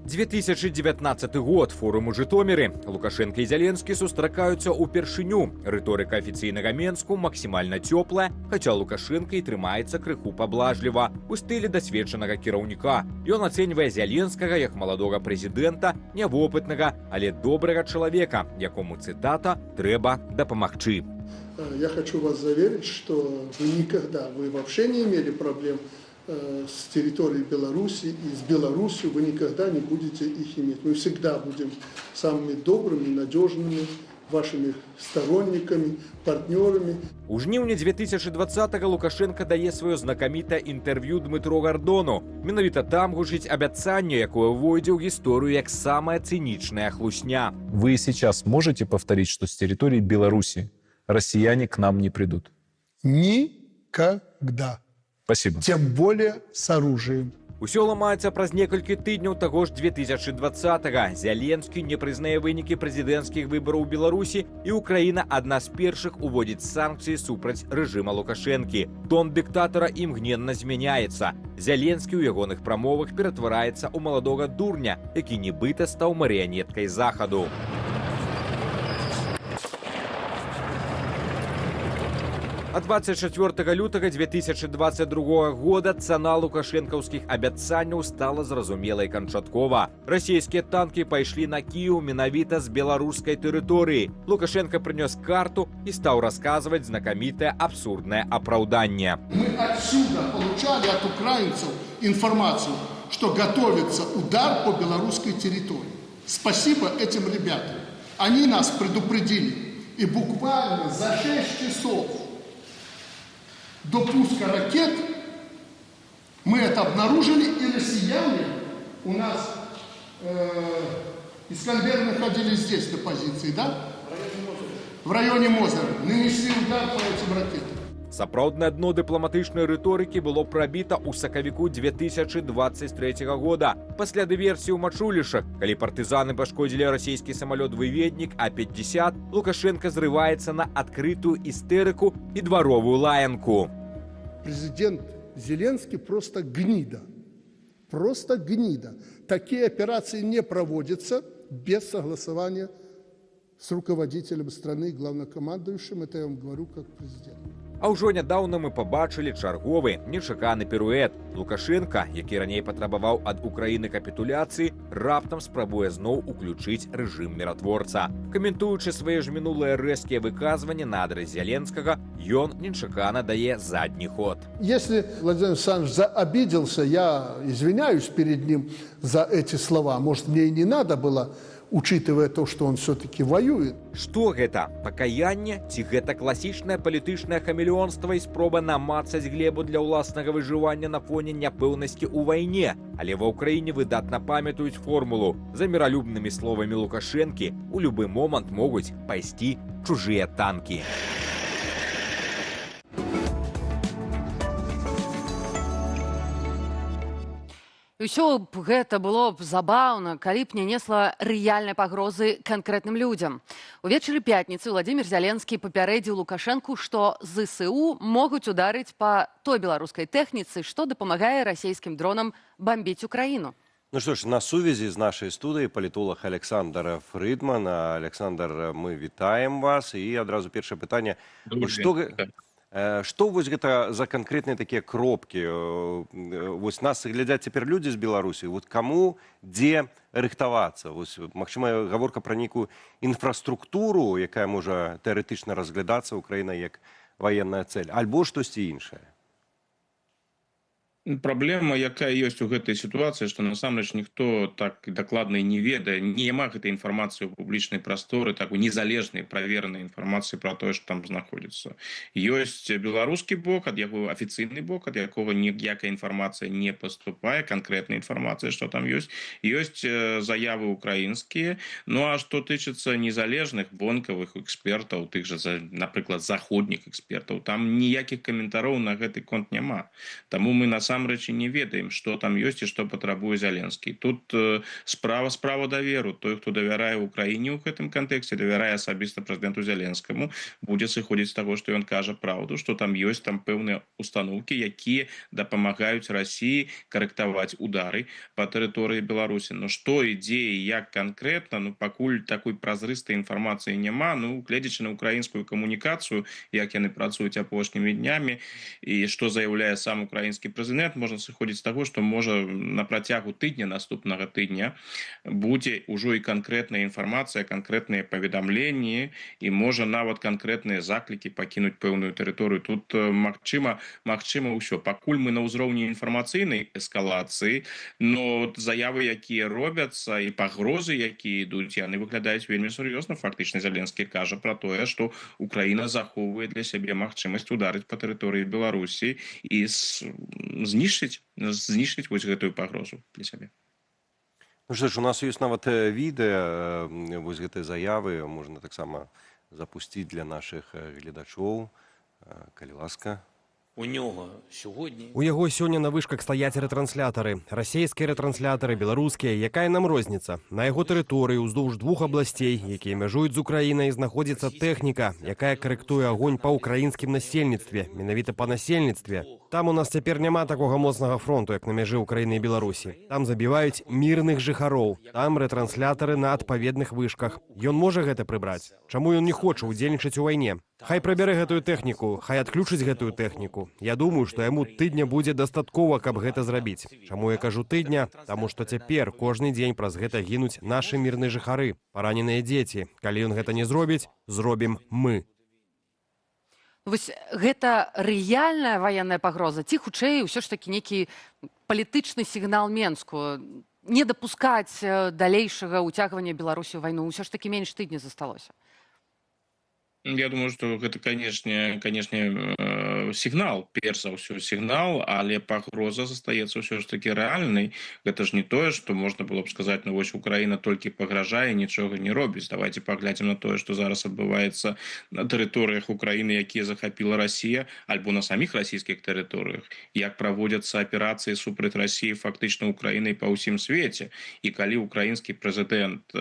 2019 год, форум у Жытоміры. Лукашэнка і Зяленскі сустракаюцца ўпершыню. Рыторыка афіцыйнага Менску максімальна цёплая, хаця Лукашэнка і трымаецца крыху паблажліва у стылі дасведчанага кіраўніка. Ён ацэньвае Зяленскага як маладога прэзідэнта, нявопытнага, але добрага чалавека, якому, цытата, трэба дапамагчы. Я хочу вас заверить, что вы никогда, вы вообще не имели проблем с территорией Беларуси и с Беларусью, вы никогда не будете их иметь. Мы всегда будем самыми добрыми, надежными вашими сторонниками, партнерами. У жніўні 2020 Лукашэнка дае сваё знакамітае інтэрв'ю Дмытру Гардону. Менавіта там гучыць абяцанне, якое ўвойдзе ў гісторыю як самая цынічная хлусня. Вы сейчас можете повторить, что с территории Беларуси россияне к нам не придут? Никогда. Спасибо. Тем более с оружием. Усё ламаецца праз некалькі тыдняў таго ж 2020-го. Зяленскі не прызнае вынікі прэзідэнцкіх выбараў у Беларусі, і Украіна адна з першых уводзіць санкцыі супраць рэжыма Лукашэнкі. Тон дыктатара імгненна змяняецца. Зяленскі ў ягоных прамовах ператвараецца ў маладога дурня, які нібыта стаў марыянеткай Захаду. А 24 лютага 2022 года цана лукашэнкаўскіх абяцанняў стала зразумелай канчаткова. Расійскія танкі пайшлі на Кіеў менавіта з беларускай тэрыторыі. Лукашэнка прынёс карту і стаў расказваць знакамітае абсурднае апраўданне. Мы отсюда получали от украинцев информацию, что готовится удар по белорусской территории. Спасибо этим ребятам. Они нас предупредили. И буквально за 6 часов до пуска ракет мы это обнаружили, и россияне у нас Искандер находились здесь на позиции, да? В районе Мозыря. Нанесли удар по этим ракетам. Сапраўднае дно дыпламатычнай рыторыкі было прабіта ў сакавіку 2023 года пасля дыверсіі ў Мачулішах, калі партызаны пашкодзілі расійскі самалёт-выведнік А-50, Лукашэнка зрываецца на адкрытую істэрыку і дваровую лаянку. Президент Зеленский просто гнида. Просто гнида. Такие операции не проводятся без согласования с руководителем страны, главнокомандующим. Это я вам говорю как президент. А ўжо нядаўна мы пабачылі чарговы нечаканы піруэт. Лукашэнка, які раней патрабаваў ад Украіны капітуляцыі, раптам спрабуе зноў уключыць рэжым міратворца. Каментуючы свае ж мінулыя рэзкія выказванні на адрас Зяленскага, ён нечакана дае задні ход. Если Владимир Александрович обиделся, я извиняюсь перед ним за эти слова. Может, мне и не надо было, учитывая то, что он все-таки воюет. Што гэта? Пакаянне ці гэта класічнае палітычнае хамелеонства і спроба намацаць глебу для ўласнага выжывання на фоне няпэўнасці ў вайне? Але ва Ўкраіне выдатна памятаюць формулу. За міралюбнымі словамі Лукашэнкі у любы момант могуць пайсці чужыя танкі. І ўсё б гэта было б забаўна, калі б не несла рэальнай пагрозы канкрэтным людзям. Увечары пятніцы Владзімир Зяленскі папярэдзіў Лукашэнку, што ЗСУ могуць ударыць па той беларускай тэхніцы, што дапамагае расійскім дронам бамбіць Украіну. Ну што ж, на сувязі з нашай студыяй палітолаг Александр Фрыдман. Александр, мы вітаем вас. І адразу першае пытанне. Што вось гэта за канкрэтныя такія кропкі? Вось нас глядзяць цяпер людзі з Беларусі. Вот каму, дзе рыхтавацца? Вось, магчыма, гаворка пра нейкую інфраструктуру, якая можа тэарэтычна разглядацца Украінай як ваенная цэль, альбо штосьці іншае? Праблема, якая ёсць у гэтай сітуацыі, што насамрэч ніхто так дакладна і не ведае, няма гэтай інфармацыі ў публічнай прасторы, так у незалежнай праверанай інфармацыі пра тое, што там знаходзіцца. Ёсць беларускі бок, ад яго афіцыйны бок, ад якога ніякая інфармацыя не паступае, канкрэтная інфармацыя, што там ёсць. Ёсць заявы украінскія. Ну а што тычыцца незалежных вонкавых экспертаў, тых жа, напрыклад, заходніх экспертаў, там ніякіх каментароў на гэты конт няма. Таму мы насамрэч не ведаем, што там ёсць і што патрабуе Зяленскі. Тут справа даверу. Той, хто давярае Украіне ў гэтым кантэксце, давярае асабіста прэзідэнту Зяленскаму, будзе сыходзіць з таго, што ён кажа праўду, што там ёсць там пэўныя установкі, якія дапамагаюць Расіі карэктаваць удары па тэрыторыі Беларусі. Но што і дзе і як канкрэтна, ну пакуль такой празрыстай інфармацыі няма, ну гледзячы на украінскую камунікацыю, як яны працуюць апошнімі днямі і што заяўляе сам украінскі прэзідэнт, можна сыходзіць з таго, што можа на працягу тыдня, наступнага тыдня будзе ўжо і канкрэтная інфармацыя, канкрэтныя паведамленні і можа нават канкрэтныя заклікі пакінуць пэўную тэрыторыю. Тут магчыма ўсё. Пакуль мы на ўзроўні інфармацыйнай эскалацыі, но заявы, якія робяцца і пагрозы, якія ідуць, яны выглядаюць вельмі сур'ёзна. Фактычна Зяленскі кажа пра тое, што Украіна захоўвае для сябе магчымасць ударыць па тэрыторыі Беларусі і знішчыць вось гэтую пагрозу для сябе. Ну што ж, у нас ёсць нават відэа вось гэтай заявы, можна таксама запусціць для нашых гледачоў, калі ласка. У нього сьогодні... У яго сёння на вышках стаяць рэтрансляторы. Расійскія рэтрансляторы, беларускія. Якая нам розніца? На яго тэрыторыі ўздоўж двух абласцей, якія мяжуюць з Украінай, знаходзіцца тэхніка, якая карэктуе агонь па ўкраінскім насельніцтве, менавіта па насельніцтве. Там у нас цяпер няма такога моцнага фронту, як на мяжы Украіны і Беларусі. Там забіваюць мірных жыхароў. Там рэтрансляторы на адпаведных вышках. Ён можа гэта прыбраць? Чаму ён не хоча ўдзельнічаць у вайне? Хай прыбярэ гэтую тэхніку, хай адключыць гэтую тэхніку. Я думаю, што яму тыдня будзе дастаткова, каб гэта зрабіць. Чаму я кажу тыдня? Таму што цяпер кожны дзень праз гэта гінуць нашы мірныя жыхары, параненыя дзеці. Калі ён гэта не зробіць, зробім мы. Вось гэта рэальная ваенная пагроза ці хутчэй ўсё ж такі нейкі палітычны сігнал Менску? Не дапускаць далейшага ўцягвання Беларусі ў вайну, ўсё ж такі менш тыдня засталося. Я думаю, што гэта, канешне, сігнал, перш за ўсё сігнал, але пагроза застаецца ўсё ж такі рэальнай. Гэта ж не тое, што можна было б сказаць, ну вось Украіна толькі пагражае, нічога не робіць. Давайте паглядзім на тое, што зараз адбываецца на тэрыторыях Украіны, якія захапіла Расія, альбо на саміх расійскіх тэрыторыях, як праводзяцца аперацыі супраць Расіі фактычна Украінай па ўсім свеце. І калі украінскі прэзідэнт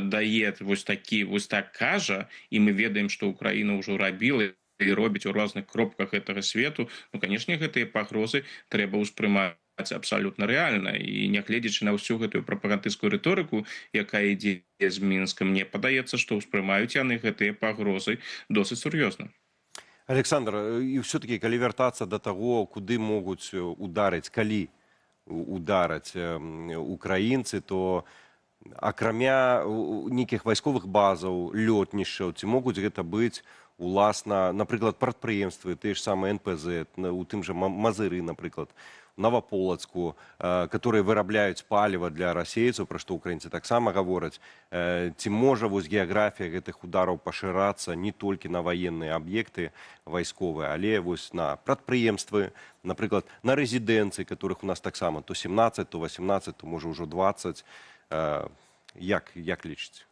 дае вось такі, вось так кажа, і мы ведаем, што Украіна ўжо рабіла і робіць у розных кропках гэтага свету, ну, канешне, гэтыя пагрозы трэба ўспрымаць абсалютна рэальна. І нягледзячы на ўсю гэтую прапагандысцкую рыторыку, якая ідзе з Мінска, мне падаецца, што ўспрымаюць яны гэтыя пагрозы досыць сур'ёзна. Александр, і ўсё-таки, калі вяртацца да таго, куды могуць ударыць, калі удараць украінцы, то акрамя нейкіх вайсковых базаў, лётнішчаў, ці могуць гэта быць уласна, напрыклад, прадпрыемствы, тыя ж самыя НПЗ, у тым жа Мазыры, напрыклад, Наваполацку, которые вырабляюць паліва для расейцаў, пра што украінцы таксама гавораць. Ці можа вось геаграфія гэтых удараў пашырацца не толькі на ваенныя аб'екты вайсковыя, але вось на прадпрыемствы, напрыклад, на рэзідэнцыі, которых у нас таксама то 17, то 18, то можа ўжо 20. Як лічыць?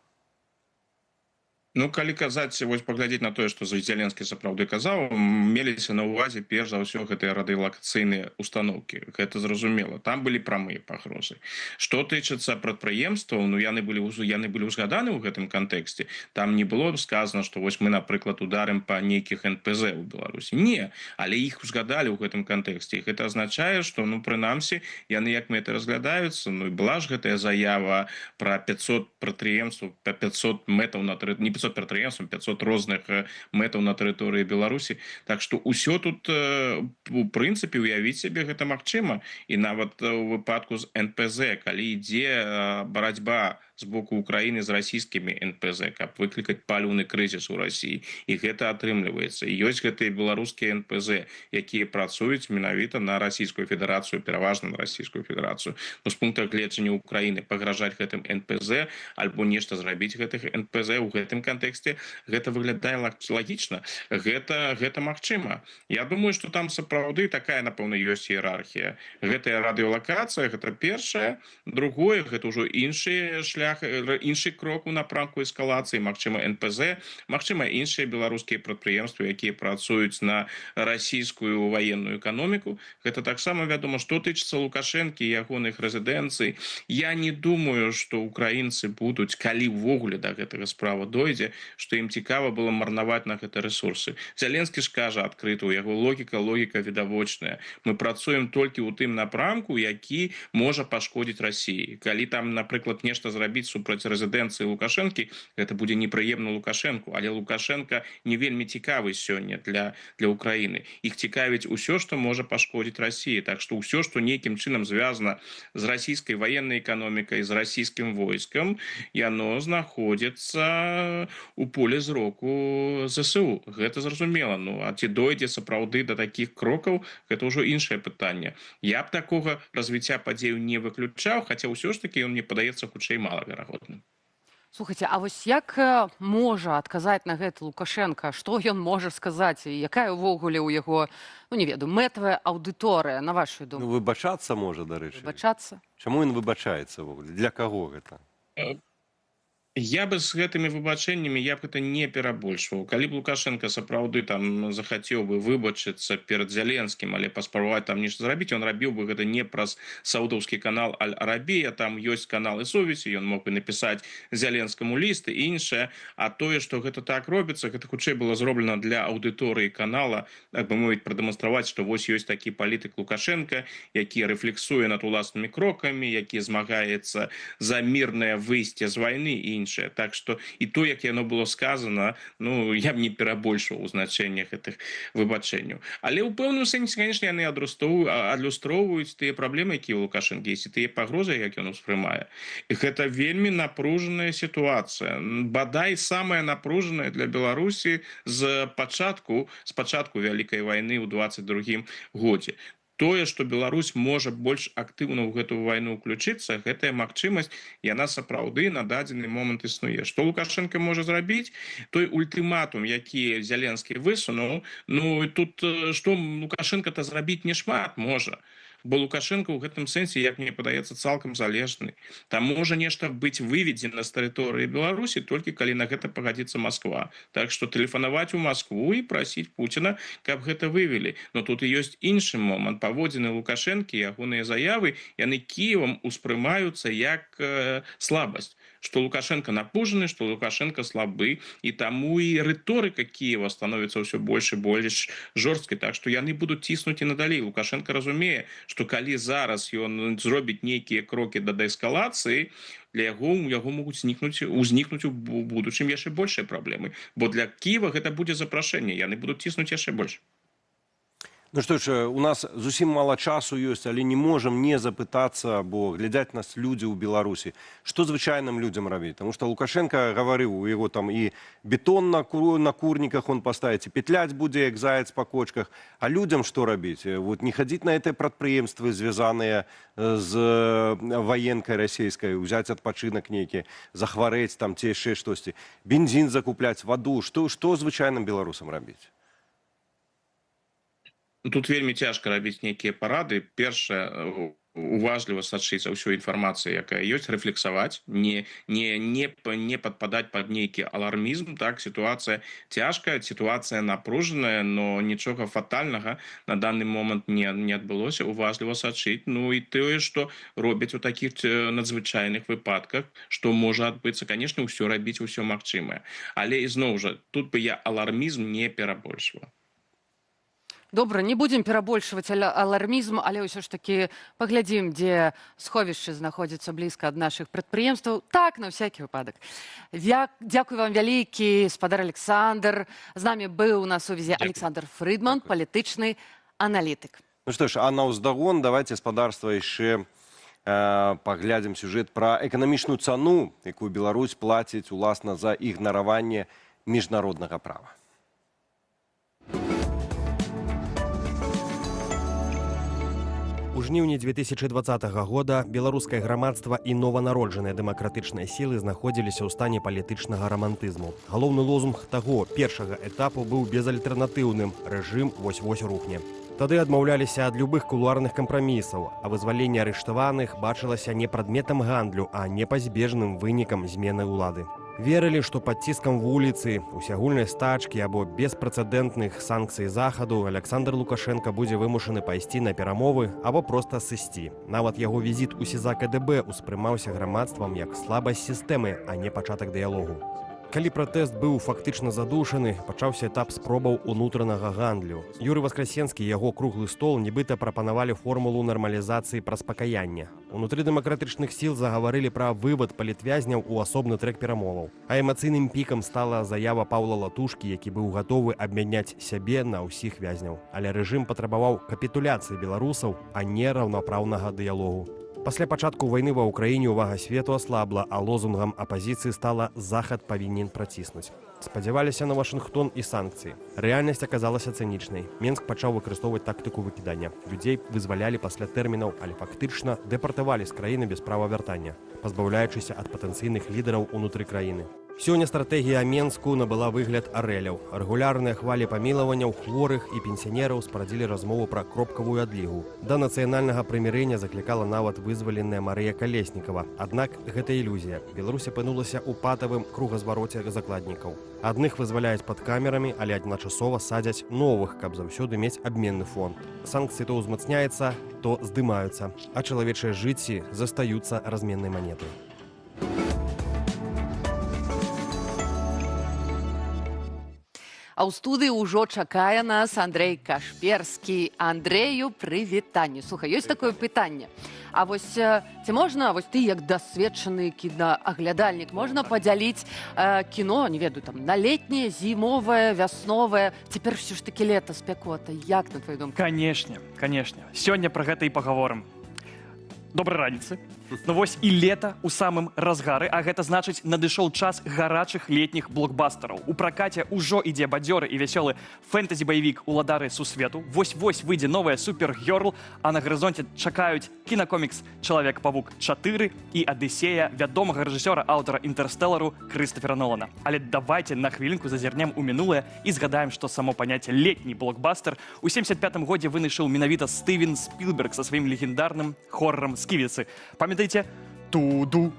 Ну, калі казаць, вось паглядзець на тое, што Зеленскі сапраўды казаў, меліся на ўвазе перш за ўсё гэтыя радыёлакацыйныя установкі. Гэта зразумела. Там былі прамыя пагрозы. Што тычыцца прадпрыемстваў, ну, яны былі ўзгаданы ў гэтым кантэксце. Там не было сказано, што вось мы, напрыклад, ударым па нейкіх НПЗ ў Беларусі. Не, але іх узгадалі ў гэтым кантэксце. І гэта азначае, што, ну, прынамсі, яны як мэты разглядаюцца. Ну, і была ж гэтая заява пра 500 прадпрыемстваў, па 500 мэтаў на тэры... не 500 прадпрыемстваў, 500 розных мэтаў на тэрыторыі Беларусі. Так што ўсё тут, у прынцыпе, уявіць сабе гэта магчыма. І нават у выпадку з НПЗ, калі ідзе барацьба з боку Украіны з расійскімі НПЗ, каб выклікаць паліўны крызіс у Расіі. І гэта атрымліваецца. І ёсць гэтыя беларускія НПЗ, якія працуюць менавіта на Расійскую Федэрацыю, пераважна на Расійскую Федэрацыю. Но з пункта гледжання Украіны пагражаць гэтым НПЗ альбо нешта зрабіць гэтых НПЗ ў гэтым кантэксце, гэта выглядае лагічна. Гэта магчыма. Я думаю, што там сапраўды такая, напэўна, ёсць іерархія. Гэтая радыёлакацыя, гэта першае, другое, гэта ўжо іншы шлях, іншы крок у напрамку эскалацыі, магчыма, НПЗ, магчыма, іншыя беларускія прадпрыемствы, якія працуюць на расійскую ваенную эканоміку. Гэта таксама вядома. Што тычыцца Лукашэнкі і ягоных рэзідэнцый, я не думаю, што украінцы будуць, калі ўвогуле да гэтага справа дойдзе, што ім цікава было марнаваць на гэта рэсурсы. Зяленскі ж кажа адкрыта, у яго логіка відавочная. Мы працуем толькі ў тым напрамку, які можа пашкодзіць Расіі. Калі там, напрыклад, нешта зрабіць супраць рэзідэнцыі Лукашэнкі, гэта будзе непрыемна Лукашэнку, але Лукашенко не вельмі цікавы сёння для Украіны. Іх цікавіць усё, што можа пашкодзіць Расіі. Так што ўсё, што нейкім чынам звязана з расійскай ваеннай эканомікай, з расійскім войскам, яно знаходзіцца у поле зроку ЗСУ. Гэта зразумела. Ну, а ці дойдзе сапраўды да такіх крокаў, гэта ўжо іншае пытанне. Я б такога развіцця падзеяў не выключаў, хаця ўсё ж такі ён мне падаецца хутчэй малаверагодным. Слухайце, а вось як можа адказаць на гэта Лукашенко? Што ён можа сказаць? І якая ўвогуле ў яго, ну, не ведаю, мэтавая аўдыторыя, на вашу думку? Ну, выбачацца можа, дарэчы. Выбачацца? Чаму ён выбачаецца ўвогуле? Для каго гэта? Я бы з гэтымі выбачэннямі, я б гэта не перабольшваў. Калі б Лукашенко сапраўды там захацеў бы выбачыцца перад Зяленскім, але паспрабаваць там нешта зрабіць, он рабіў бы гэта не праз саудаўскі канал Аль-Арабія, там ёсць каналы сувязі, ён мог бы напісаць Зяленскаму ліст і іншае. А тое, што гэта так робіцца, гэта хутчэй было зроблена для аўдыторыі канала, так бы мовіць, прадэманстраваць, што вось ёсць такі палітык Лукашенко, які рэфлексуе над уласнымі крокамі, які змагаецца за мірнае выйсце з вайны і іншае. Так што і то, як яно было сказано, ну, я б не перабольшваў у значэннях гэтых выбачэнняў. Але ў пэўным сэнсе, конечно, яны адлюстроўваюць тыя праблемы, якія ў Лукашэнкі ёсць, і тыя пагрозы, як ён успрымае. І гэта вельмі напружаная сітуацыя. Бадай, самая напружаная для Беларусі з пачатку Вялікай вайны ў 22 годзе. Тое, што Беларусь можа больш актыўна ў гэтую вайну ўключыцца, гэтая магчымасць, яна сапраўды на дадзены момант існуе. Што Лукашенко можа зрабіць? Той ультыматум, які Зяленскі высунуў, ну, тут што Лукашенко-то зрабіць не шмат можа. Бо Лукашенко ў гэтым сэнсе, як мне падаецца, цалкам залежны. Там можа нешта быць выведзена з тэрыторыі Беларусі, толькі калі на гэта пагадзіцца Москва. Так што тэлефанаваць у Москву і прасіць Пуціна, каб гэта вывелі. Но тут і ёсць іншы момант. Паводзіны Лукашэнкі, ягоныя заявы, яны Кіевам успрымаюцца як слабасць. Что Лукашенко напужаны, что Лукашенко слабы, і таму і рыторыка Киева становится ўсё больш і больш жорсткай. Так что яны будуць ціснуць і надалей. Лукашенко разумее, что калі зараз ён зробіць нейкія крокі да дэскалацыі, для яго у яго могуць узнікнуць у будучым яшчэ большыя праблемы, бо для Киева гэта будзе запрашэнне, яны будуць ціснуць яшчэ больш. Ну што ж, у нас зусім мала часу ёсць, але не можам не запытацца, бо глядзяць нас людзі ў Беларусі. Што звычайным людзям рабіць? Таму што Лукашенко гаварыў, у яго там і бетон на курніках он паставіць, і петляць будзе, як заяц па кочках. А людзям што рабіць? Вот не хадзіць на гэтыя прадпрыемствы, звязаныя з ваенкай расійскай, узяць адпачынак нейкі, захварэць там ці яшчэ штосьці, бензін закупляць, ваду. Што звычайным беларусам рабіць? Тут вельмі цяжка рабіць нейкія парады. Першае, уважліва сачыць за ўсёй інфармацыяй, якая ёсць, рэфлексаваць, не падпадаць пад нейкі алармізм. Так, сітуацыя цяжкая, сітуацыя напружаная, но нічога фатальнага на данный момант не адбылося. Уважліва сачыць. Ну і тое, што робяць у такіх надзвычайных выпадках, што можа адбыцца, конечно, ўсё рабіць, усё магчымае. Але ізноў жа, тут бы я алармізм не перабольшваў. Добра, не будзем перабольшваць алармізм, але ўсё ж такі паглядзім, дзе сховішчы знаходзіцца блізка ад нашых прадпрыемстваў. Так, на всякий выпадак. Дзякуй вам вялікі, спадар Александр. З намі быў на сувязі Александр Фрыдман, палітычны аналітык. Ну што ж, а наўздагон давайте, спадарства, яшчэ паглядзім сюжэт пра эканамічную цану, якую Беларусь плаціць уласна за ігнараванне міжнароднага права. У жніўні 2020 года беларускае грамадства і нованароджаныя дэмакратычныя сілы знаходзіліся ў стане палітычнага рамантызму. Галоўны лозунг таго першага этапу быў безальтэрнатыўным: рэжым вось-вось рухне. Тады адмаўляліся ад любых кулуарных кампрамісаў, а вызваленне арыштаваных бачылася не прадметам гандлю, а непазбежным вынікам змены ўлады. Верылі, што пад ціскам вуліцы, усеагульнай стачкі або беспрэцэдэнтных санкцый Захаду Александр Лукашенко будзе вымушаны пайсці на перамовы або проста сысці. Нават яго візіт у СІЗА КДБ успрымаўся грамадствам як слабасць сістэмы, а не пачатак дыялогу. Калі пратэст быў фактычна задушаны, пачаўся этап спробаў унутранага гандлю. Юры Васкрасенскі і яго круглы стол нібыта прапанавалі формулу нармалізацыі праз пакаянне. Унутры дэмакратычных сіл загаварылі пра вывад палітвязняў у асобны трэк перамоваў. А эмацыйным пікам стала заява Паўла Латушкі, які быў гатовы абмяняць сябе на ўсіх вязняў. Але рэжым патрабаваў капітуляцыі беларусаў, а не раўнапраўнага дыялогу. Пасля пачатку вайны ва Ўкраіне ўвага свету аслабла, а лозунгам апазіцыі стала «Захад павінен праціснуць». Спадзяваліся на Вашынгтон і санкцыі. Рэальнасць аказалася цынічнай. Менск пачаў выкарыстоўваць тактыку выкідання. Людзей вызвалялі пасля тэрмінаў, але фактычна дэпартавалі з краіны без права вяртання, пазбаўляючыся ад патэнцыйных лідараў унутры краіны. Сёння стратэгія Менску набыла выгляд арэляў. Рэгулярныя хвалі памілаванняў хворых і пенсіянераў спарадзілі размову пра кропкавую адлігу. Да нацыянальнага прымірэння заклікала нават вызваленая Марыя Калеснікава. Аднак гэта ілюзія. Беларусь апынулася ў патавым кругазвароце закладнікаў. Адных вызваляюць пад камерамі, але адначасова садзяць новых, каб заўсёды мець абменны фонд. Санкцыі то ўзмацняюцца, то здымаюцца, а чалавечыя жыцці застаюцца разменнай манетай. А ў студыі ўжо чакае нас Андрэй Кашперскі. Андрэю, прывітанне. Слухай, ёсць такое пытанне. А вось ці можна, вось ты як дасведчаны кінааглядальнік, можна падзяліць кіно, не ведаю, там, на летняе, зімовае, вясновае, цяпер ўсё ж такі лета, спякота. Як, на твою думку? Канешне, канешне. Сёння пра гэта і пагаворым. Добрай раніцы. Ну вось і лета ў самым разгары, а гэта значыць, надышоў час гарачых летніх блокбастараў. У пракаце ўжо ідзе бадзёры і вясёлы фэнтэзі-баевік «Уладары сусвету». Вось-вось выйдзе новая «Супергёрл», а на гарызонце чакаюць кінакомікс «Чалавек-павук 4» і «Адысея» вядомага рэжысёра, аўтара «Інтэрстэлару» Крыстафера Нолана. Але давайте на хвілінку зазірнем у мінулае і згадаем, што само паняцце «летні блокбастер» у 75-м годзе вынайшыў менавіта Стывен Спілберг са сваім легендарным хоррорам «Сківіцы». Памятаеце? Туду,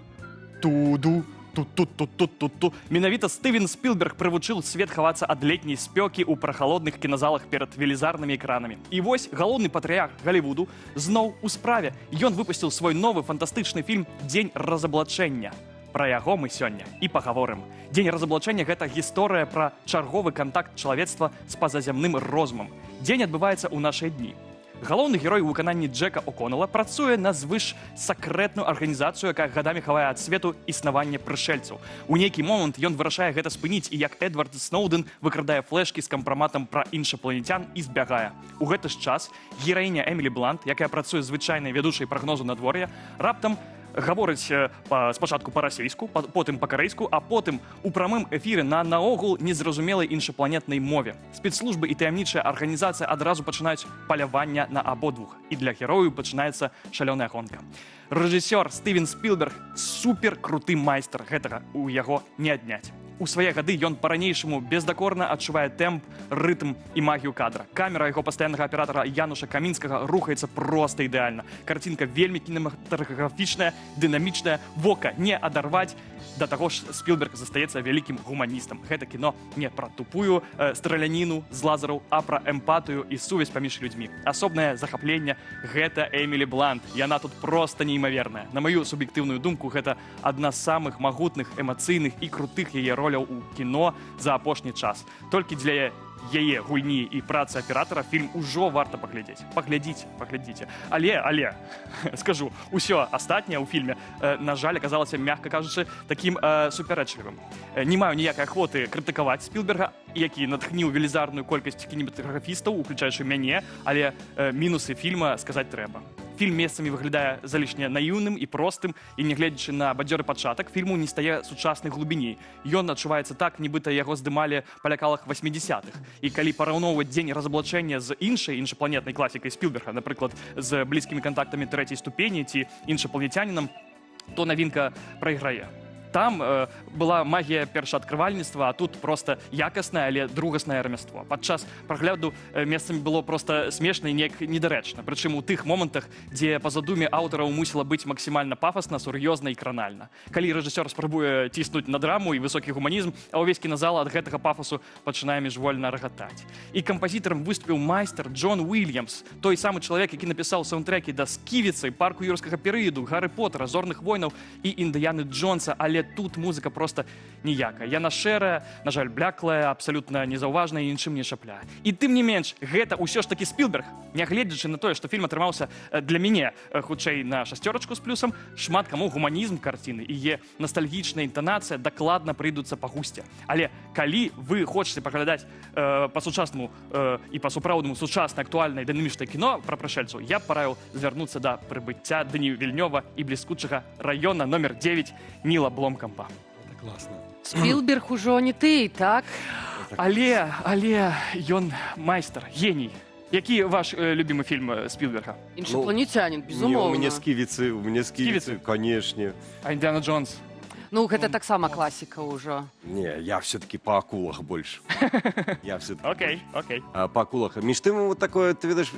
туду, ту-ту-ту-ту-ту-ту. Менавіта Стывен Спілберг прывучыў свет хавацца ад летняй спёкі ў прахалодных кіназалах перад велізарнымі экранамі. І вось галоўны патрыярх Галівуду зноў у справе. Ён выпусціў свой новы фантастычны фільм «Дзень разаблачэння». Пра яго мы сёння і пагаворым. Дзень разаблачэння — гэта гісторыя пра чарговы кантакт чалавецтва з пазазямным розумам. Дзень адбываецца ў нашыя дні. Галоўны герой у выкананні Джека О'Конала працуе на звыш сакрэтную арганізацыю, якая гадамі хавае ад свету існаванне прышельцаў. У нейкі момант ён вырашае гэта спыніць і, як Эдвард Сноуден, выкрадае флешкі з кампраматам пра іншапланетян і збягае. У гэты ж час гераіня Эмілі Блант, якая працуе звычайнай вядучай прагнозу надвор'я, раптам гаворыць спачатку па-расейску, потым па-карэйску, а потым у прамым эфіры на наогул незразумелай іншапланетнай мове. Спецслужбы і таямнічая арганізацыя адразу пачынаюць палявання на абодвух. І для герояў пачынаецца шалёная гонка. Рэжысёр Стывен Спілберг супер круты майстар, гэтага у яго не адняць. У свае гады ён па-ранейшаму бездакорна адчувае тэмп, рытм і магію кадра. Камера яго пастаяннага аператара Януша Камінскага рухаецца проста ідэальна. Карцінка вельмі кінематаграфічная, дынамічная, вока не адарваць. Да таго ж Спілберг застаецца вялікім гуманістам. Гэта кіно не пра тупую страляніну з лазераў, а пра эмпатыю і сувязь паміж людзьмі. Асобнае захапленне — гэта Эмілі Блант. Яна тут проста неймаверная. На маю суб'ектыўную думку, гэта адна з самых магутных, эмацыйных і крутых яе роляў у кіно за апошні час. Толькі дзеля яе гульні і працы аператара фільм ужо варта паглядзець. Паглядзіце, паглядзіце. Але скажу, усё астатняе ў фільме, на жаль, аказалася, мякка кажучы, такім супярэчлівым. Не маю ніякай ахвоты крытыкаваць Спілберга, які натхніў велізарную колькасць кінематаграфістаў, уключаючы мяне, але мінусы фільма сказаць трэба. Фільм месцамі выглядае залішне наіўным і простым, і, нягледзячы на бадзёры пачатак, фільму не стае сучаснай глыбіні. Ён адчуваецца так, нібыта яго здымалі па лекалах 80-х. І калі параўноўваць «Дзень разаблачэння» з іншай іншапланетнай класікай Спілберга, напрыклад, з «Блізкімі кантактамі трэцяй ступені» ці «Іншапланецянінам», то навінка прайграе. Там была магія першаадкрывальніцтва, а тут проста якаснае, але другаснае рамяство. Падчас прагляду месцамі было проста смешна і неяк недарэчна. Прычым у тых момантах, дзе па задуме аўтараў мусіла быць максімальна пафасна, сур'ёзна і кранальна. Калі рэжысёр спрабуе ціснуць на драму і высокі гуманізм, а ўвесь кіназал ад гэтага пафасу пачынае міжвольна рагатаць. І кампазітарам выступіў майстар Джон Уільямс, той самы чалавек, які напісаў саундтрекі да «Сківіцы», «Парку юрскага перыяду», «Гары Поттера», «Зорных войнаў» і «Індыяны Джонса», але тут музыка проста ніякая. Яна шэрая, на жаль, бляклая, абсалютна незаўважная і нічым не чапляе. І тым не менш, гэта ўсё ж такі Спілберг. Нягледзячы на тое, што фільм атрымаўся для мяне хутчэй на шасцёрачку з плюсам, шмат каму гуманізм карціны і яе ностальгічная інтанацыя дакладна прыйдуцца па гусце. Але калі вы хочаце паглядаць па-сучаснаму і па-сапраўднаму сучаснае, актуальнае, дынамічнае кіно пра прышельцаў, я б параіў звярнуцца да «Прыбыцця» Дэні Вільнёва і «Бліскучага раёна номер 9» Ніла Бломкампа. Это классно. Спілберг ужо не ты, так? Але ён майстар, геній. Які ваш любімы фільм Спілберга? «Іншапланецянін», Не, у безумоўна. мяне «Сківіцы», у мяне «Сківіцы», «Сківіцы»? конечно. А «Індыяна Джонс»? Ну, гэта таксама класіка ўжо. Не, я все-таки по акулах больше. Я все-таки Окей. По акулах. Між тым, вот такое, ты ведаеш,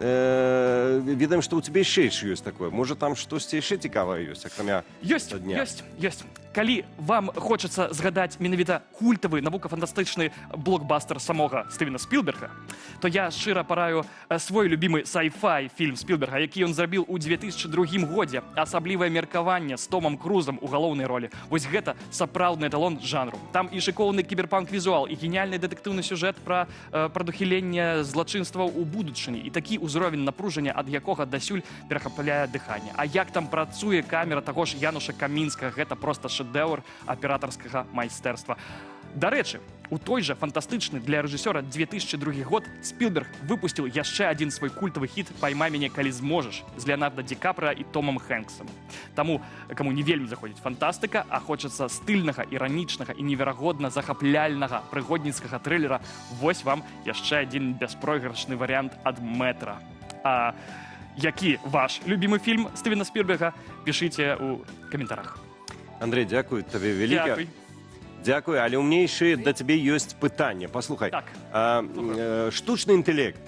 ведаем, што ў цябе яшчэ ёсць такое. Можа, там штосьці яшчэ цікавае ёсць, акрамя Ёсць, дня. ёсць, ёсць. Калі вам хочацца згадаць менавіта культавы навука-фантастычны блокбастер самога Стывена Спілберга, то я шчыра параю свой любімы sci-fi фільм Спілберга, які ён зрабіў у 2002 годзе, «Асаблівае меркаванне» з Томам Крузам у галоўнай ролі. Вось гэта сапраўдны эталон жанру. Там і шыкоўны кіберпанк візуал, і геніяльны дэтэктыўны сюжэт пра прадухіленне злачынства ў будучыні, і такі ўзровень напружання, ад якога дасюль перахапляе дыханне. А як там працуе камера таго ж Януша Камінскага, гэта проста шэдэўр аператарскага майстэрства. Дарэчы, у той жа фантастычны для рэжысёра 2002 год Спілберг выпусціў яшчэ адзін свой культавы хіт «Паймай мяне, калі зможаш» з Леонардо Ді Капрыа і Томам Хэнксам. Таму, каму не вельмі заходзіць фантастыка, а хочацца стыльнага, іранічнага і неверагодна захапляльнага прыгодніцкага трылера, вось вам яшчэ адзін бяспройгрышны варыянт ад мэтра. А які ваш любімы фільм Стывена Спілберга, пішыце ў каментарах. Андрэй, дзякуй табе вялікі. Дзякуй. Дзякуй, але ў мяне яшчэ да цябе ёсць пытанне. Паслухай. Так. Штучны інтэлект.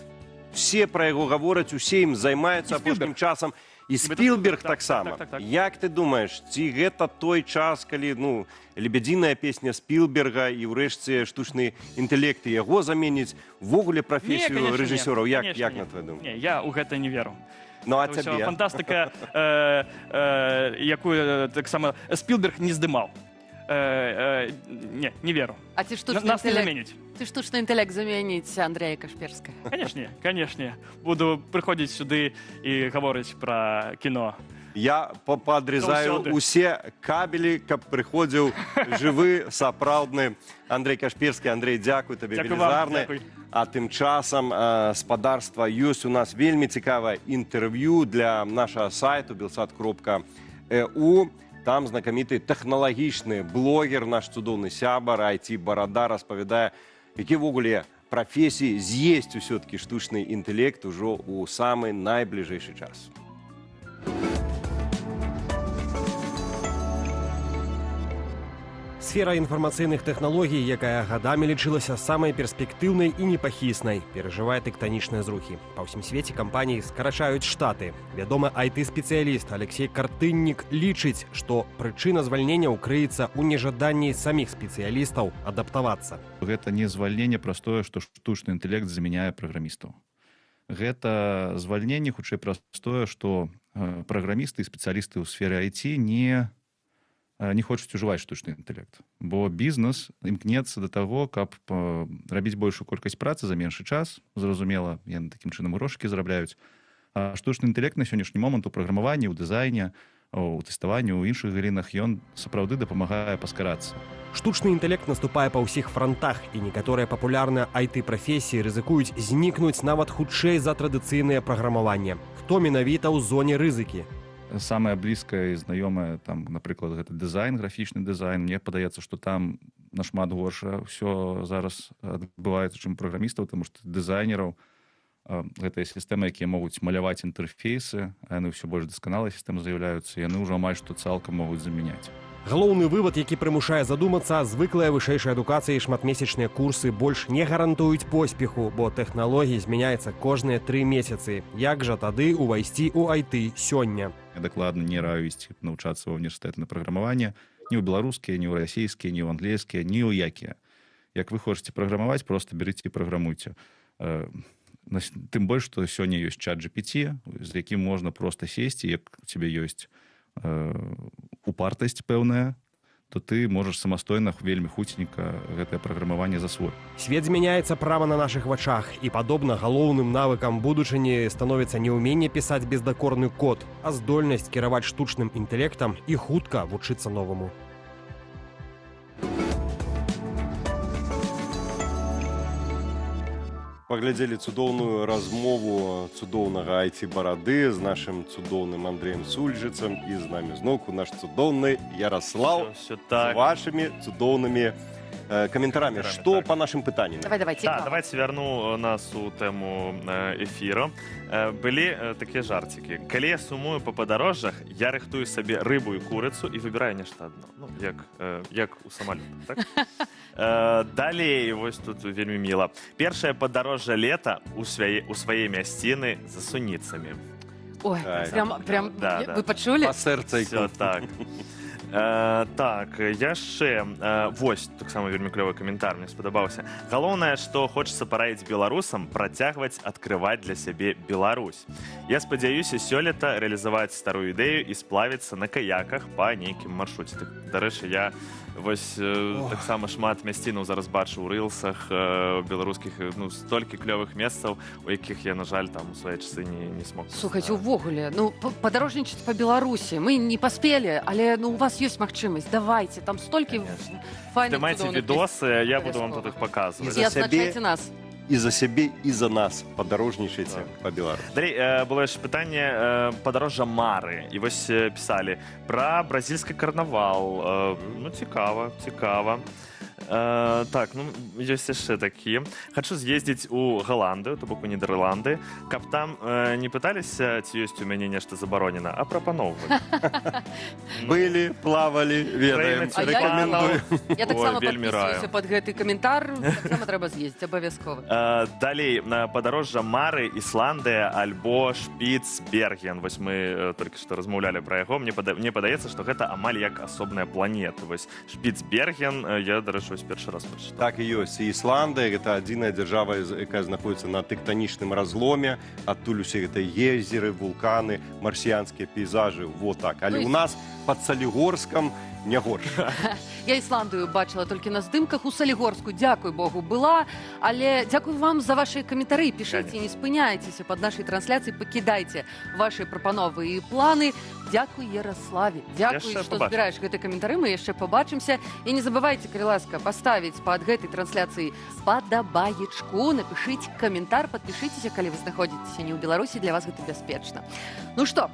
Усе пра яго гавораць, усе ім займаюцца І Спілберг. апошнім часам. І Спілберг таксама. Так. Як ты думаеш, ці гэта той час, калі, ну, «Лебядзіная песня» Спілберга і ўрэшце штучны інтэлект яго заменіць, увогуле прафесію Не, конечно, рэжысёраў? не. Як, Конечно, як не. на твою думку? Не, я ў гэта не веру. Ну, а Гэта ўсё цябе? Фантастыка, якую таксама Спілберг не здымаў. Не, не веру. А ці штучны Нас не інтэлект- заменіць. Ці штучны інтэлект замяніць Андрэя Кашперскага? Канешне, канешне. Буду прыходзіць сюды і гаварыць пра кіно. Я паадрезаю Заўсёды. усе кабелі, каб прыходзіў жывы, сапраўдны Андрэй Кашперскі. Андрэй, дзякуй табе Дзякуй вам, велізарны. дзякуй. А тым часам, спадарства, ёсць у нас вельмі цікавае інтэрв'ю для нашага сайту belsat.eu. Там знакаміты тэхналагічны блогер, наш цудоўны сябар, IT-барада, распавядае, які ўвогуле прафесіі з'есць усё-такі штучны інтэлект ужо ў самы найбліжэйшы час. Сфера інфармацыйных тэхналогій, якая гадамі лічылася самай перспектыўнай і непахіснай, перажывае тэктанічныя зрухі. Па ўсім свеце кампаніі скарачаюць штаты. Вядомы IT-спецыяліст Алексей Картыннік лічыць, што прычына звальнення ўкрыецца ў нежаданні саміх спецыялістаў адаптавацца. Гэта не звальненне праз тое, што штучны інтэлект замяняе праграмістаў. Гэта звальненне хутчэй праз тое, што праграмісты і спецыялісты ў сферы IT не хочуць ужываць штучны інтэлект. Бо бізнес імкнецца да таго, каб рабіць большую колькасць працы за меншы час, зразумела, яны такім чынам грошыкі зарабляюць. А штучны інтэлект на сённяшні момант у праграмаванні, у дызайне, у тэставанні, у іншых галінах ён сапраўды дапамагае паскарацца. Штучны інтэлект наступае па ўсіх франтах, і некаторыя папулярныя IT-прафесіі рызыкуюць знікнуць нават хутчэй за традыцыйнае праграмаванне. Хто менавіта ў зоне рызыкі? Самае блізкае і знаёмае там, напрыклад, гэта дызайн, графічны дызайн. Мне падаецца, што там нашмат горш ўсё зараз адбываецца, чым праграмістаў, таму што дызайнераў гэтыя сістэмы, якія могуць маляваць інтэрфейсы, а яны ўсё больш дасканалыя сістэмы з'яўляюцца, яны ўжо амаль што цалкам могуць замяняць. Галоўны вывад, які прымушае задумацца: звыклая вышэйшая адукацыя і шматмесячныя курсы больш не гарантуюць поспеху, бо тэхналогіі змяняюцца кожныя 3 месяцы. Як жа тады ўвайсці ў IT сёння? Я дакладна не раю ісці навучацца ва універсітэты на праграмаванне, ні ў беларускія, ні ў расійскія, ні ў англійскія, ні ў якія. Як вы хочаце праграмаваць, просто берыце і праграмуйце. Тым больш, што сёння ёсць чат GPT, з якім можна просто сесці, як у цябе ёсць упартасць пэўная, то ты можаш самастойна вельмі хуценька гэтае праграмаванне засвоіць. Свет змяняецца прама на нашых вачах, і, падобна, галоўным навыкам будучыні становіцца не ўменне пісаць бездакорны код, а здольнасць кіраваць штучным інтэлектам і хутка вучыцца новаму. Паглядзелі цудоўную размову цудоўнага IT-барады з нашым цудоўным Андреем Сульжыцам, і з намі зноўку наш цудоўны Ярослаў Всё, всё так. з вашымі цудоўнымі каментарамі. Каментарамі, Што так. па нашым пытанням? Давай, давай, Да, цікава. давайте вярну нас у тэму эфіру. Былі такія жарцікі. Калі я сумую па падарожжах, я рыхтую сабе рыбу і курыцу і выбіраю нешта адно. Ну, як у самалётах, так? Далей, вось тут вельмі міла. Першае падарожжа лета у свае мясціны за суніцамі. Ой, Так. прям, прям, Да, да. вы пачулі? Па сэрца. Всё так. Так, яшчэ вось таксама вельмі клёвы каментар мне спадабаўся. Галоўнае, што хочацца параіць беларусам: працягваць адкрываць для сябе Беларусь. Я спадзяюся сёлета рэалізаваць старую ідэю і сплавіцца на каяках па нейкім маршруце. Так, дарэчы, я вось таксама шмат мясцінаў зараз бачу ў рылсах беларускіх, ну, столькі клёвых месцаў, у якіх я, на жаль, там у свае часы не смог. Слухайце, увогуле, ну, падарожнічаць па Беларусі мы не паспелі, але, ну, у вас ёсць магчымасць, давайте, там столькі файных, Здымайце цудоўных відосы, я буду вам Абавязкова. тут іх паказваць. І за І адзначайце сябе, нас. І за сябе, і за нас падарожнічайце па Беларусі. Далей было яшчэ пытанне падарожжа мары, і вось пісалі пра бразільскі карнавал. Ну, цікава, цікава. Так, ну, ёсць яшчэ такі: хачу з'ездзіць у Галандыю, то бок у Нідерланды, каб там не пыталіся, ці ёсць у мяне нешта забаронена, а прапаноўвалі. Былі, плавалі, ведаем. Краіна А я, тюльпанаў. я таксама Ой, вельмі падпісваюся раю. пад гэты каментар, таксама трэба з'ездзіць абавязкова. Далей на падарожжа мары: Ісландыя альбо Шпіцберген. Вось мы толькі што размаўлялі пра яго. Мне падаецца, што гэта амаль як асобная планета. Вось Шпіцберген, я, дарэчы, дарэчы, вось першы раз прачытаў. Так і ёсць. І Ісландыя гэта адзіная дзяржава, якая знаходіцца на тэктанічным разломе. Адтуль усе гэта гейзеры, вулканы, марсіянскія пейзажы. Вот так. Але Ну і у нас пад Салігорскам не горш. Я Ісландыю бачыла толькі на здымках, у Салігорску, дзякуй Богу, была. Але дзякуй вам за вашы каментары. Пішыце, не спыняйцеся пад нашай трансляцыяй, пакідайце вашы прапановы і планы. Дзякуй, Яраславе. Дзякуй, Яшчэ што пабачымся. збіраеш гэты каментары, мы яшчэ пабачымся. І не забывайце, калі ласка, паставіць пад гэтай трансляцыяй падабаечку, напішыце каментар, падпішыцеся, калі вы знаходзіцеся не ў Беларусі, для вас гэта бяспечна. Ну што,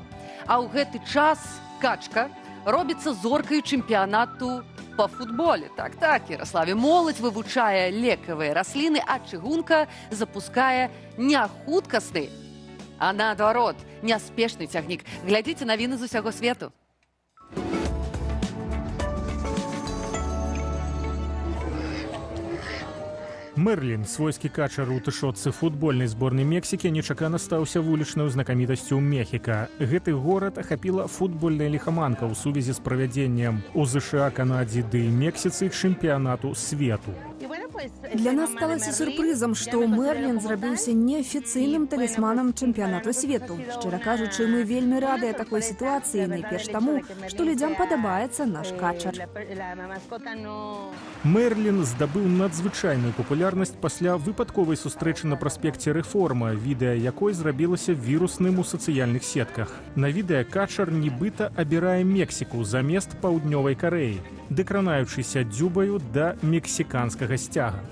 а ў гэты час качка робіцца зоркай чэмпіянату па футболе. Так, так, Яраславе, моладзь вывучае лекавыя расліны, а чыгунка запускае не хуткасны, а наадварот, няспешны цягнік. Глядзіце навіны з усяго свету. Мерлін, свойскі качар у тышотцы футбольнай зборнай Мексікі, нечакана стаўся вулічнай знакамітасцю Мехіка. Гэты горад ахапіла футбольная ліхаманка ў сувязі з правядзеннем у ЗША, Канадзе ды Мексіцы чэмпіянату свету. Для нас сталася сюрпрызам, што Мерлін зрабіўся неафіцыйным талісманам чэмпіянату свету. Шчыра кажучы, мы вельмі радыя такой сітуацыі, найперш таму, што людзям падабаецца наш качар. Мерлін здабыў надзвычайную папулярнасць пасля выпадковай сустрэчы на праспекце Рэформа, відэа якой зрабілася вірусным у сацыяльных сетках. На відэа качар нібыта абірае Мексіку замест Паўднёвай Карэі, дакранаючыся дзюбаю да мексіканскага сцяга.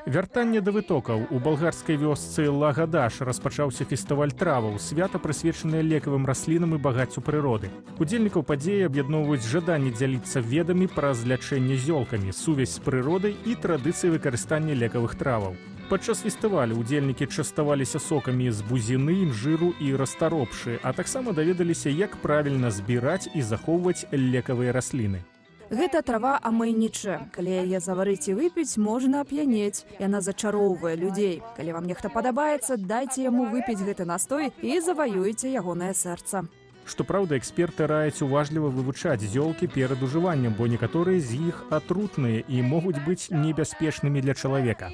Вяртанне да вытокаў. У балгарскай вёсцы Лагадаш распачаўся фестываль траваў, свята, прысвечанае лекавым раслінам і багаццю прыроды. Удзельнікаў падзеі аб'ядноўваюць жаданне дзяліцца ведамі праз лячэнне зёлкамі, сувязь з прыродай і традыцыі выкарыстання лекавых траваў. Падчас фестывалю удзельнікі частаваліся сокамі з бузіны, інжыру і растаропшы, а таксама даведаліся, як правільна збіраць і захоўваць лекавыя расліны. Гэта трава амайнічэ. Калі яе заварыць і выпіць, можна ап'янець. Яна зачароўвае людзей. Калі вам нехта падабаецца, дайце яму выпіць гэты настой і заваюеце ягонае сэрца. Што праўда, эксперты раяць уважліва вывучаць зёлкі перад ужываннем, бо некаторыя з іх атрутныя і могуць быць небяспечнымі для чалавека.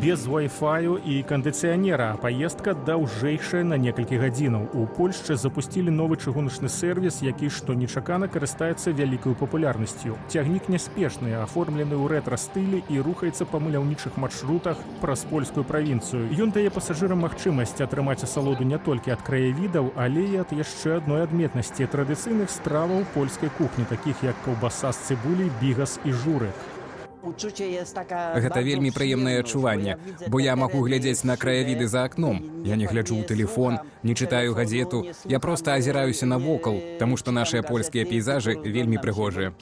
Без Wi-Fi і кандыцыянера, а паездка даўжэйшая на некалькі гадзінаў. У Польшчы запусцілі новы чыгуначны сэрвіс, які, што нечакана, карыстаецца вялікаю папулярнасцю. Цягнік няспешны, аформлены ў рэтра-стылі і рухаецца па маляўнічых маршрутах праз польскую правінцыю. Ён дае пасажырам магчымасць атрымаць асалоду не толькі ад краявідаў, але і ад яшчэ адной адметнасці традыцыйных страваў польскай кухні, такіх як каўбаса з цыбуляй, бігас і журык. Гэта вельмі прыемнае адчуванне, бо я магу глядзець на краявіды за акном. Я не гляджу ў тэлефон, не чытаю газету, я проста азіраюся навокал, таму што нашыя польскія пейзажы вельмі прыгожыя.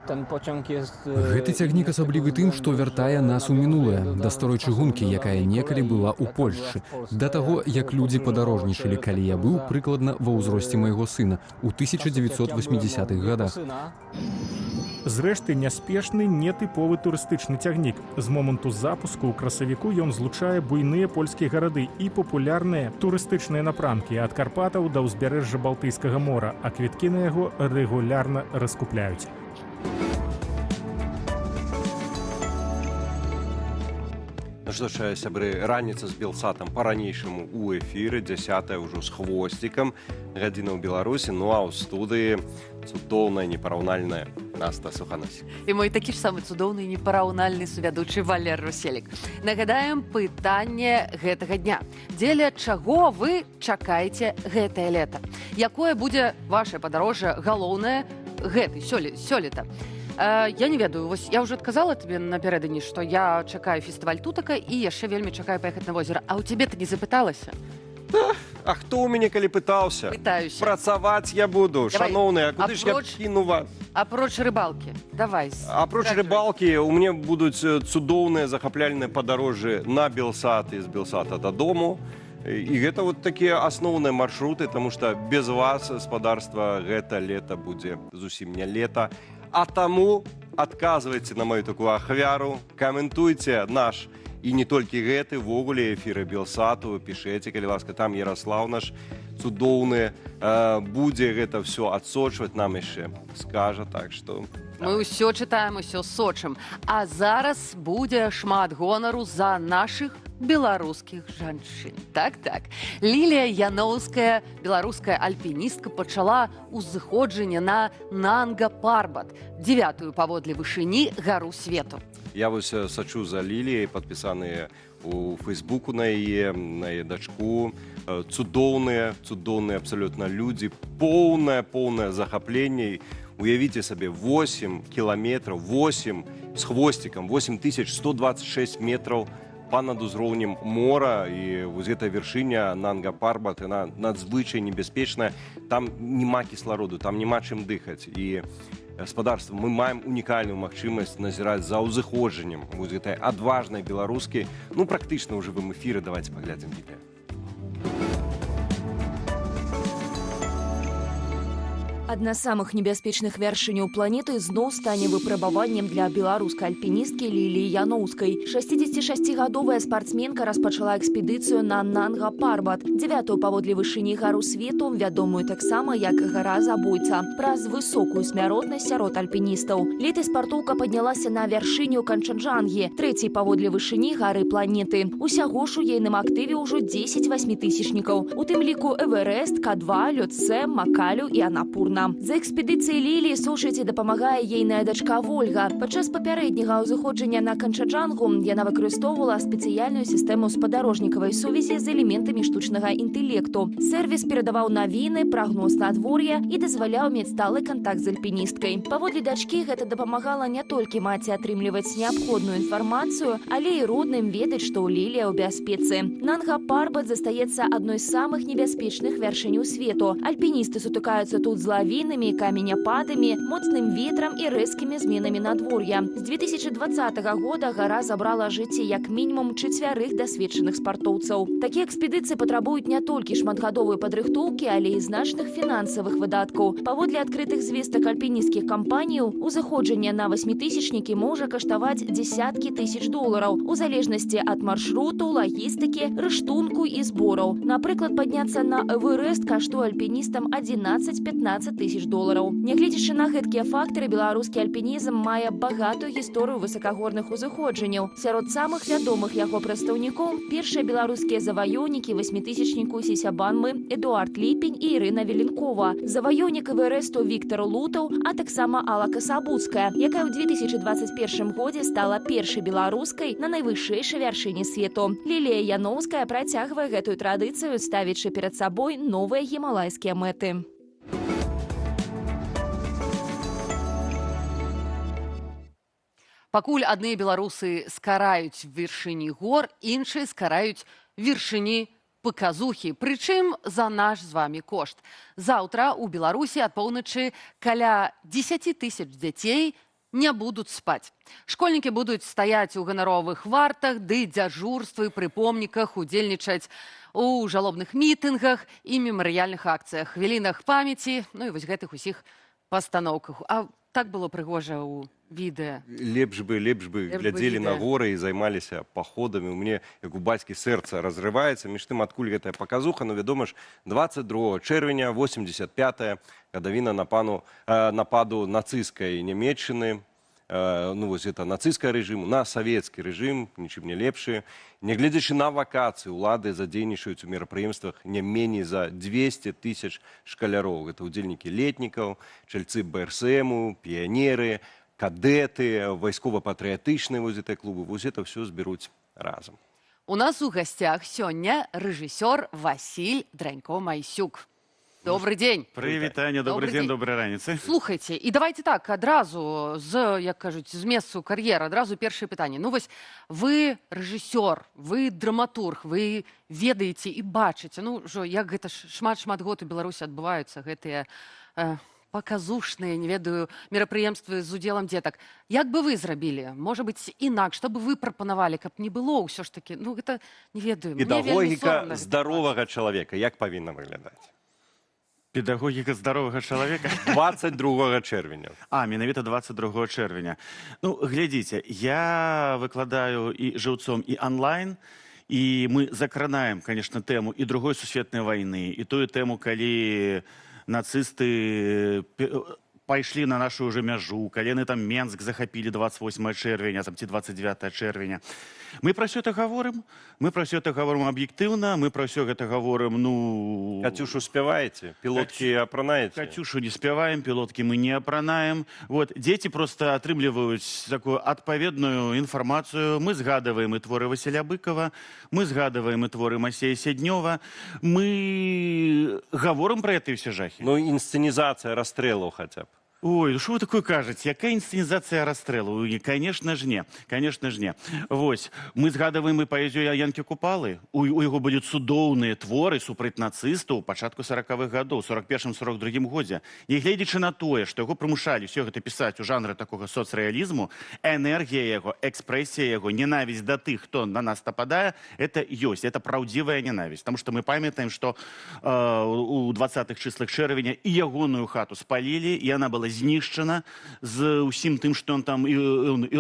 Гэты цягнік асаблівы тым, што вяртае нас у мінулае, да старой чыгункі, якая некалі была ў Польшчы. Да таго, як людзі падарожнічалі, калі я быў прыкладна ва ўзросце майго сына ў 1980-х годах. Зрэшты, няспешны, нетыповы турыстычны цягнік. З моманту запуску ў красавіку ён злучае буйныя польскія гарады і папулярныя турыстычныя напрамкі ад Карпатаў да ўзбярэжжа Балтыйскага мора, а квіткі на яго рэгулярна раскупляюць. Ну што ж, сябры, раніца з Белсатам па-ранейшаму ў эфіры, 10 ўжо з хвосцікам, гадзіна ў Беларусі, ну а ў студыі цудоўная, непараўнальная Наста Суханосік. І мой такі ж самы цудоўны і непараўнальны сувядучы Валер Руселік. Нагадаем пытанне гэтага дня. Дзеля чаго вы чакаеце гэтае лета? Якое будзе ваше падарожжа галоўнае гэтай сёлета? Я не ведаю, вось я ўжо адказала табе напярэдадні, што я чакаю фестываль тутака і яшчэ вельмі чакаю паехаць на возера. А ў цябе ты не запыталася? А хто ў мяне калі пытаўся? Пытаюся. Працаваць я буду, Давай. шаноўныя, а куды ж я кіну вас? Апроч рыбалкі, давай. Апроч рыбалкі у мяне будуць цудоўныя захапляльныя падарожжы на Белсат і з Белсата дадому. І гэта вот такія асноўныя маршруты, таму што без вас, спадарства, гэта лета будзе зусім не лета. А таму адказвайце на маю такую ахвяру, каментуйце наш І не толькі гэты, увогуле эфіры Белсату, пішэце, калі ласка, там Ярослаў наш цудоўны будзе гэта ўсё адсочваць, нам яшчэ скажа, так што... Мы ўсё чытаем, усё сочым. А зараз будзе шмат гонару за нашых беларускіх жанчын. Так. Лілія Яноўская, беларуская альпіністка, пачала ўзыходжанне на Нанга-Парбат, 9-ю паводле вышыні гару свету. Я вось сачу за Ліліяй, падпісаныя у Фейсбуку на яе дачку. Цудоўныя, цудоўныя абсалютна людзі, поўнае захапленне. Уявіце сабе, 8 кіламетраў, 8 з хвосцікам, 8126 метраў па-над узроўнем мора, і вось гэта вяршыня Нанга-Парбат, яна надзвычай небяспечная, там няма кіслароду, там няма чым дыхаць. І, гаспадарства, мы маем унікальную магчымасць назіраць за ўзыходжаннем вось гэтай адважнай беларускі, ну, практычна ў жывым эфіры. Давайте паглядзім відэа. Адна з самых небяспечных вяршыняў планеты зноў стане выпрабаваннем для беларускай альпіністкі Ліліі Яноўскай. 66-гадовая спартсменка распачала экспедыцыю на Нанга-Парбат, 9-ю паводле вышыні гару свету, вядомую таксама як гара Забойца, праз высокую смяротнасць сярод альпіністаў. Летась спартоўка паднялася на вяршыню Канчанджангі, трэцяй паводле вышыні гары планеты. Усяго ж у ейным актыве ўжо 10 васьмітысячнікаў, у тым ліку Эверэст, К2, Лётсэ, Макалю і Анапурна. За экспедыцыяй Ліліі сочыць і дапамагае ейная дачка Вольга. Падчас папярэдняга ўзыходжання на Канчаджангу яна выкарыстоўвала спецыяльную сістэму спадарожнікавай сувязі з элементамі штучнага інтэлекту. Сэрвіс перадаваў навіны, прагноз надвор'я і дазваляў мець сталы кантакт з альпіністкай. Паводле дачкі, гэта дапамагала не толькі маці атрымліваць неабходную інфармацыю, але і родным ведаць, што Лілія ў бяспецы. Нанга-Парбат застаецца адной з самых небяспечных вяршыняў свету. Альпіністы сутыкаюцца тут з лавінамі, каменяпадамі, моцным ветрам і рэзкімі зменамі надвор'я. З 2020 года гара забрала жыцці як мінімум 4 дасведчаных спартоўцаў. Такія экспедыцыі патрабуюць не толькі шматгадовай падрыхтоўкі, але і значных фінансавых выдаткаў. Паводле адкрытых звестак альпінісцкіх кампаніяў, узыходжанне на васьмітысячнікі можа каштаваць дзесяткі тысяч долараў у залежнасці ад маршруту, лагістыкі, рыштунку і збораў. Напрыклад, падняцца на Эверэст каштуе альпіністам 11-15 тысяч долараў. Нягледзячы на гэткія фактары, беларускі альпінізм мае багатую гісторыю высакагорных узыходжанняў. Сярод самых вядомых яго прадстаўнікоў першыя беларускія заваёўнікі васьмітысячніку Сісябанмы Эдуард Ліпень і Ірына Веленкова, заваёўнік Эверэсту Віктор Лутаў, а таксама Алла Касабуцкая, якая ў 2021 годзе стала першай беларускай на найвышэйшай вяршыні свету. Лілія Яноўская працягвае гэтую традыцыю, ставячы перад сабой новыя гімалайскія мэты. Пакуль адныя беларусы скараюць вершыні гор, іншыя скараюць вершыні паказухі, прычым за наш з вамі кошт. Заўтра ў Беларусі ад поўначы каля 10 тысяч дзяцей не будуць спаць. Школьнікі будуць стаяць у ганаровых вартах ды дзяжурствы пры помніках, удзельнічаць у жалобных мітынгах і мемарыяльных акцыях, хвілінах памяці, ну і вось гэтых усіх пастаноўках. А так было прыгожа ў відэа. Лепш бы глядзелі на горы і займаліся паходамі. У мяне, як у бацькі, сэрца разрываецца. Між тым, адкуль гэтая паказуха, ну, вядома ж, 22 чэрвеня, 85-я гадавіна нападу нацысцкай Нямеччыны, ну, вось это нацысцкага рэжыму, на савецкі рэжым, нічым не лепшы. Нягледзячы на вакацыі, улады задзейнічаюць у мерапрыемствах не меней за 200 тысяч шкаляроў. Гэта ўдзельнікі летнікаў, чальцы БРСМу, піянеры, кадэты, вайскова-патрыятычныя вось гэтыя клубы. Вось это ўсё зберуць разам. У нас у гасцях сёння рэжысёр Васіль Дранько-Майсюк. Добрый день. Прывітанне, добрый день, добрай раніцы. Слухайте, і давайте так, адразу, як кажуць, з месцу кар'еры, адразу першае пытанне. Ну вось, вы рэжысёр, вы драматург, вы ведаеце і бачыце, ну, жо, як гэта шмат-шмат год у Беларусі адбываюцца гэтыя паказушныя, не ведаю, мерапрыемствы з удзелам дзетак. Як бы вы зрабілі? Можа быць, інакш, што бы вы прапанавалі, каб не было ўсё ж такі, ну, гэта, не ведаю. Педагогіка здаровага чалавека, як павінна выглядаць? Педагогіка здаровага чалавека. 22 чэрвеня. А, менавіта 22 чэрвеня. Ну, глядзіце, я выкладаю і жыўцом, і онлайн, і мы закранаем, конечно, тэму і Другой сусветнай вайны, і тую тэму, калі нацысты пайшлі на нашу уже мяжу, калі яны там Менск захапілі 28 чэрвеня, там ці 29 чэрвеня. Мы пра ўсё это гаворым, мы пра ўсё это гаворым аб'ектыўна, мы пра ўсё гэта гаворым, ну. Кацюшу спяваеце? Пілоткі апранаеце? Кацюшу не спяваем, пілоткі мы не апранаем. Вот, дзеці просто атрымліваюць такую адпаведную інфармацыю. Мы згадываем і творы Васіля Быкава, мы згадываем і творы Масея Седнёва. Мы гаворым пра гэтыя ўсе жахі. Ну, інсцэнізацыя расстрэлаў хаця б. Ой, ну што вы такое кажаце? Якая інсцэнізацыя расстрэлу? І, конечно ж, не. Конечно ж, не. Вось, мы згадываем і паэзію Янкі Купалы. У яго былі цудоўныя творы супраць нацыстаў у пачатку 40-х гадоў, 41-42 годзе. Нягледзячы на тое, што яго прымушалі ўсё гэта пісаць у жанры такога соцрэалізму, энергія яго, экспрэсія яго, ненавісць да тых, хто на нас нападае, это ёсць, это праўдзівая ненавісць. Таму што мы памятаем, што у 20-х чыслах чэрвеня і ягоную хату спалілі, і яна была знішчана з усім тым, што он там і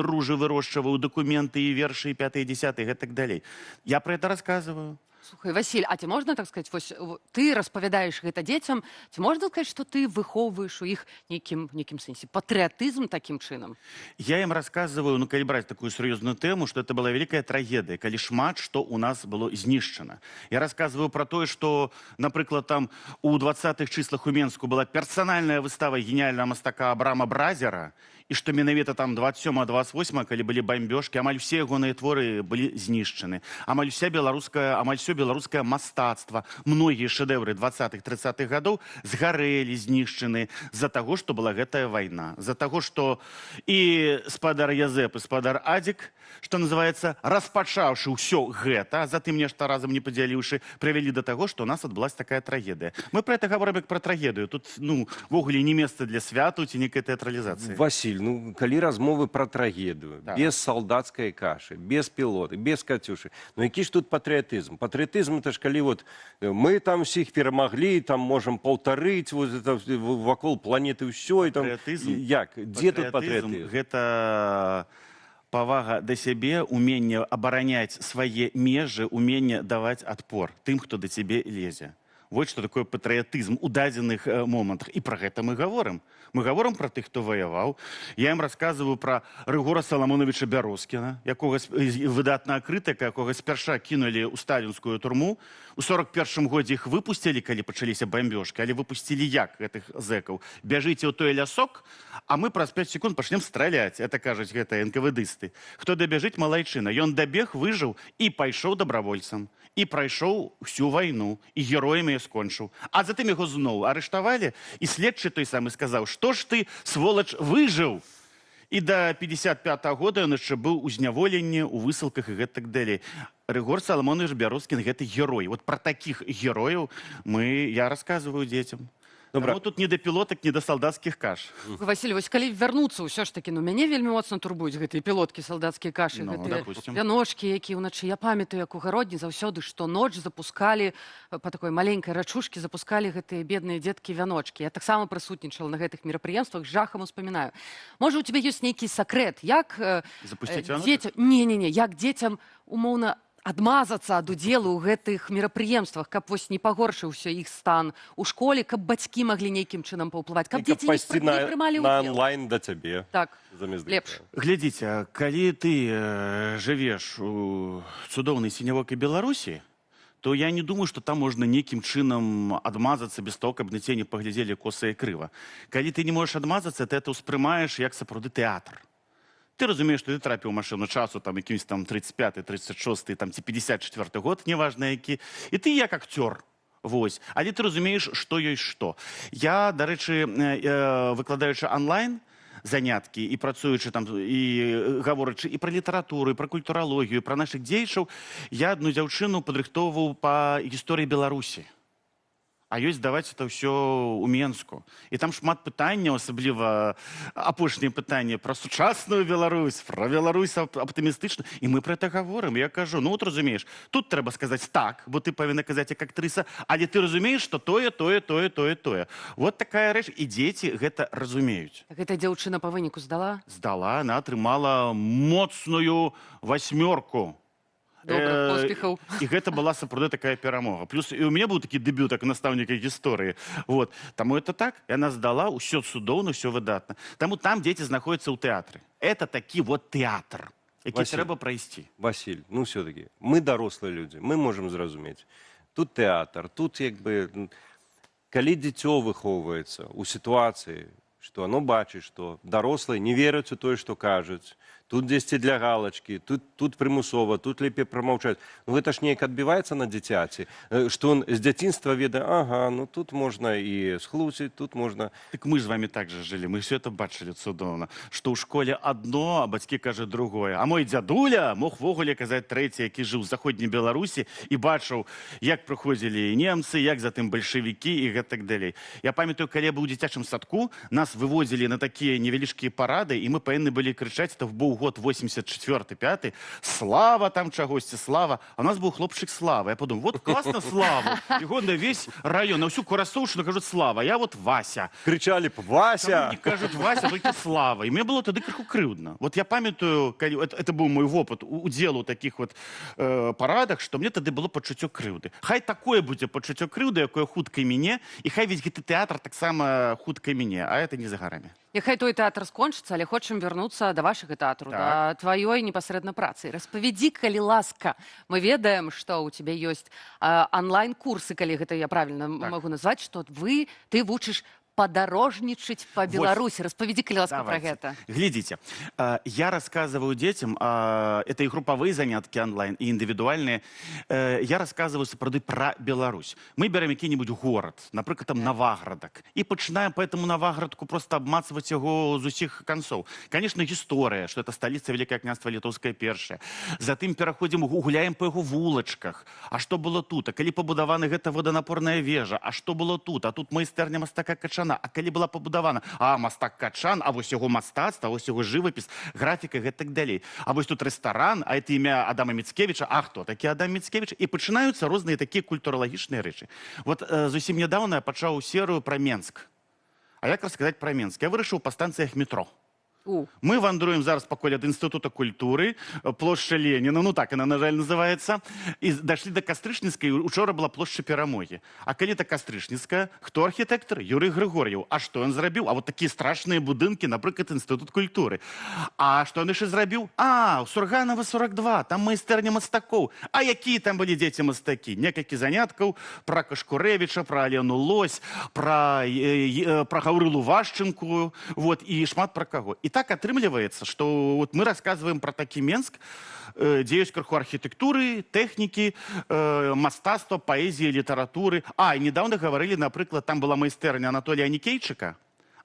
ружы вырошчваў, дакументы, і вершы, і пятыя, дзесятыя, і гэтак далей. Я пра это рассказываю. Слухай, Васіль, а ці можна так сказаць, вось, ты распавядаеш гэта дзецям, ці можна сказаць, што ты выхоўваеш у іх нейкім сэнсе патрыятызм такім чынам? Я им рассказываю, ну, калі браць такую сур'ёзную тэму, што это была вялікая трагедыя, калі шмат што ў нас было знішчана. Я рассказываю пра тое, што, напрыклад, там у 20-х чыслах у Менску была персанальная выстава геніяльнага мастака Абрама Бразера, і што менавіта там 27-28, калі былі бамбёжкі, амаль усе ягоныя творы былі знішчаны. Амаль уся беларуская, амаль усё беларускае мастацтва, многія шэдэўры 20-х, 30-х гадоў згарэлі, знішчаны з-за таго, што была гэтая вайна. З-за таго, што і спадар Язэп, і спадар Адзік, што называецца, распачаўшы ўсё гэта, а затым нешта разам не падзяліўшы, прывялі да таго, што ў нас адбылася такая трагедыя. Мы пра это гаворым як пра трагедыю. Тут, ну, увогуле не месца для святу ці нейкай тэатралізацыі. Васіль, ну, калі размовы пра трагедыю, без салдацкай кашы, без пілоты, без кацюшы, ну які ж тут патрыятызм? Патрыятызм это ж калі вот мы там усіх перамаглі, там можам паўтарыць вот это вакол планеты ўсё, і там Патрыятызм? Як? Дзе тут патрыятызм? Гэта павага да сябе, уменне абараняць свае межы, уменне даваць адпор тым, хто да цябе лезе. Вот што такое патрыятызм у дадзеных момантах. І пра гэта мы гаворым. Мы гаворым пра тых, хто ваяваў. Я ім рассказываю пра Рыгора Саламонавіча Бярозкіна, якога выдатнага крытыка, якога спярша кінулі ў сталінскую турму. У 41 годзе іх выпусцілі, калі пачаліся бамбёжкі, але выпусцілі як гэтых зэкаў? Бяжыце ў той лясок, а мы праз 5 секунд пачнем страляць. Это кажуць гэтыя энкавэдысты. Хто дабяжыць, малайчына. Ён дабег, выжыў і пайшоў дабравольцам. І прайшоў всю вайну, і героем яе скончыў. А затым яго зноў арыштавалі, і следчы той самы сказаў, што ж ты, сволач, выжыў? І да 55-го года ён яшчэ быў у зняволенні, у высылках і гэтак далей. Рыгор Саламонавіч Бярозкін гэты герой. Вот пра такіх герояў я рассказываю дзецям. Добра. Таму тут не да пілотак, не да салдацкіх каш. Васіль, вось калі вярнуцца ўсё ж такі, ну, мяне вельмі моцна турбуюць гэтыя пілоткі, салдацкія кашы, Ну, гэтыя допустим. вяночкі, якія ўначы. Я памятаю, як у Гародні заўсёды штоноч запускалі, па такой маленькай рачушкі запускалі гэтыя бедныя дзеткі вяночкі. Я таксама прысутнічала на гэтых мерапрыемствах, з жахам успамінаю. Можа, у цябе ёсць нейкі сакрэт, як, Запусціць вяночак? дзецям... Не-не-не, як дзецям умоўна адмазацца ад удзелу ў гэтых мерапрыемствах, каб вось не пагоршыўся іх стан у школе, каб бацькі маглі нейкім чынам паўплываць, каб І каб дзеці пайсці не прымалі на ўдзел. онлайн да цябе. Так, замест лепш. гэтага. Глядзіце, калі ты жывеш у цудоўнай сінявокай Беларусі, то я не думаю, што там можна нейкім чынам адмазацца без того, каб на цябе не паглядзелі коса і крыва. Калі ты не можаш адмазацца, ты это ўспрымаеш як сапраўды тэатр. Ты разумееш, што ты трапіў у машыну часу, там, якімсь там 35-й, 36-й, там, ці 54-й год, неважна які, і ты як акцёр. Вось. Але ты разумееш, што ёсць што. Я, дарэчы, выкладаючы онлайн заняткі і працуючы там, і гаворачы і пра літаратуру, і пра культуралогію, і пра нашых дзеячаў, я адну дзяўчыну падрыхтоўваў па гісторыі Беларусі. А ёсць даваць это ўсё ў Менску. І там шмат пытанняў, асабліва апошняе пытанне пра сучасную Беларусь, пра Беларусь аптымістычна. І мы пра это гаворым. Я кажу: ну вот разумееш, тут трэба сказаць так, бо ты павінна казаць як актрыса, але ты разумееш, што тое, тое, тое, тое, тое. Вот такая рэч, і дзеці гэта разумеюць. Гэта дзяўчына па выніку здала? Здала, она атрымала моцную васьмёрку. Добра, поспехаў. І гэта была сапраўды такая перамога. Плюс і у мяне быў такі дэбют як настаўніка гісторыі. Вот. Таму это так, яна здала, ўсё цудоўна, ўсё выдатна. Таму там дзеці знаходзяцца ў тэатры. Это такі вот тэатр, які Васіль, трэба прайсці. Васіль, ну все-таки, мы дарослыя людзі, мы можам зразумець. Тут тэатр, тут як бы, калі дзіцё выхоўваецца ў сітуацыі, што оно бачыць, што дарослыя не вераць у тое, што кажуць, тут дзесьці для галачкі, тут прымусова, тут лепей прамаўчаць. Ну гэта ж неяк адбіваецца на дзіцяці, што он з дзяцінства ведае: ага, ну тут можна і схлусіць, тут можна. Так мы ж з вами так же жылі, мы все это бачылі цудоўна, што ў школе адно, а бацькі кажуць другое. А мой дзядуля мог увогуле казаць трэцяе, які жыў у заходняй Беларусі і бачыў, як прыходзілі немцы, як затым бальшавікі і гэтак далей. Я памятаю, калі я быў у дзіцячым садку, нас выводзілі на такія невялічкія парады, і мы павінны былі крычаць, это быў год 84 5, слава там чагосьці, слава. А у нас быў хлопчык Слава. Я подумал: вот класна, Славу. Яго на весь район, на всю Курасоўшчыну кажуць Слава. Я вот Вася. Крычалі б: «Вася!» Чаму не кажуць Вася, толькі Слава? І мне было тады крыху крыўдна. Вот я памятаю, калі, это быў мой вопыт удзелу ў такіх вот парадах, што мне тады было пачуццё крыўды. Хай такое будзе пачуццё крыўды, якое хутка міне, і хай весь гэты тэатр таксама хутка міне, а это не за гарамі. Няхай той тэатр скончыцца, але хочам вярнуцца да вашага тэатру, да тваёй непасрэдна працы. Распавядзі, калі ласка. Мы ведаем, што ў цябе ёсць онлайн-курсы, калі гэта я правильно магу назваць, што ты вучыш падарожнічаць па Вось. Беларусі. Распавядзі, калі ласка, пра Давайте. гэта. Глядзіце, я рассказываю детям, это и групповые заняткі онлайн, и индивидуальные. Я рассказываю сапраўды пра Беларусь. Мы берем які-нибудь город, напрыклад, там Наваградак, і пачынаем по этому Наваградку просто абмацваць яго з усіх канцоў. Конечно, гісторыя, что это столица Великое княства Літоўскае першае. Затым пераходзім, гуляем по яго вулачках. А што было тут? А калі пабудавана гэта воданапорная вежа? А што было тут? А тут майстэрня мастака Качана. А калі была пабудавана? А мастак Качан, а вось яго мастацтва, вось яго жывапіс, графіка, гэтак далей. А вось тут рэстаран, а это імя Адама Міцкевіча. А хто такі Адам Міцкевіч? І пачынаюцца розныя такія культуралагічныя рэчы. Вот зусім нядаўна я пачаў серыю пра Менск. А як расказаць пра Менск? Я вырашыў па станцыях метро. У. Мы вандруем зараз пакуль ад Інстытута культуры, плошча Леніна, ну так она, на жаль, называется, і дайшлі да Кастрычніцкай, учора была плошча Перамогі. А калі та Кастрычніцкая, хто архітэктар? Юрый Грыгор'еў. А што ён зрабіў? А вот такія страшныя будынкі, напрыклад, Інстытут культуры. А што ён яшчэ зрабіў? А, у Сурганова 42, там майстэрня мастакоў. А якія там былі дзеці мастакі? Некалькі заняткаў пра Кашкурэвіча, пра Алену Лось, пра Гаўрылу Вашчанку, вот, і шмат пра каго. І так атрымліваецца, што вот мы рассказываем пра такі Менск, дзе ёсць крыху архітэктуры, тэхнікі, мастацтва, паэзіі, літаратуры. А, і недавно гаварылі, напрыклад, там была майстэрня Анатолія Анікейчыка.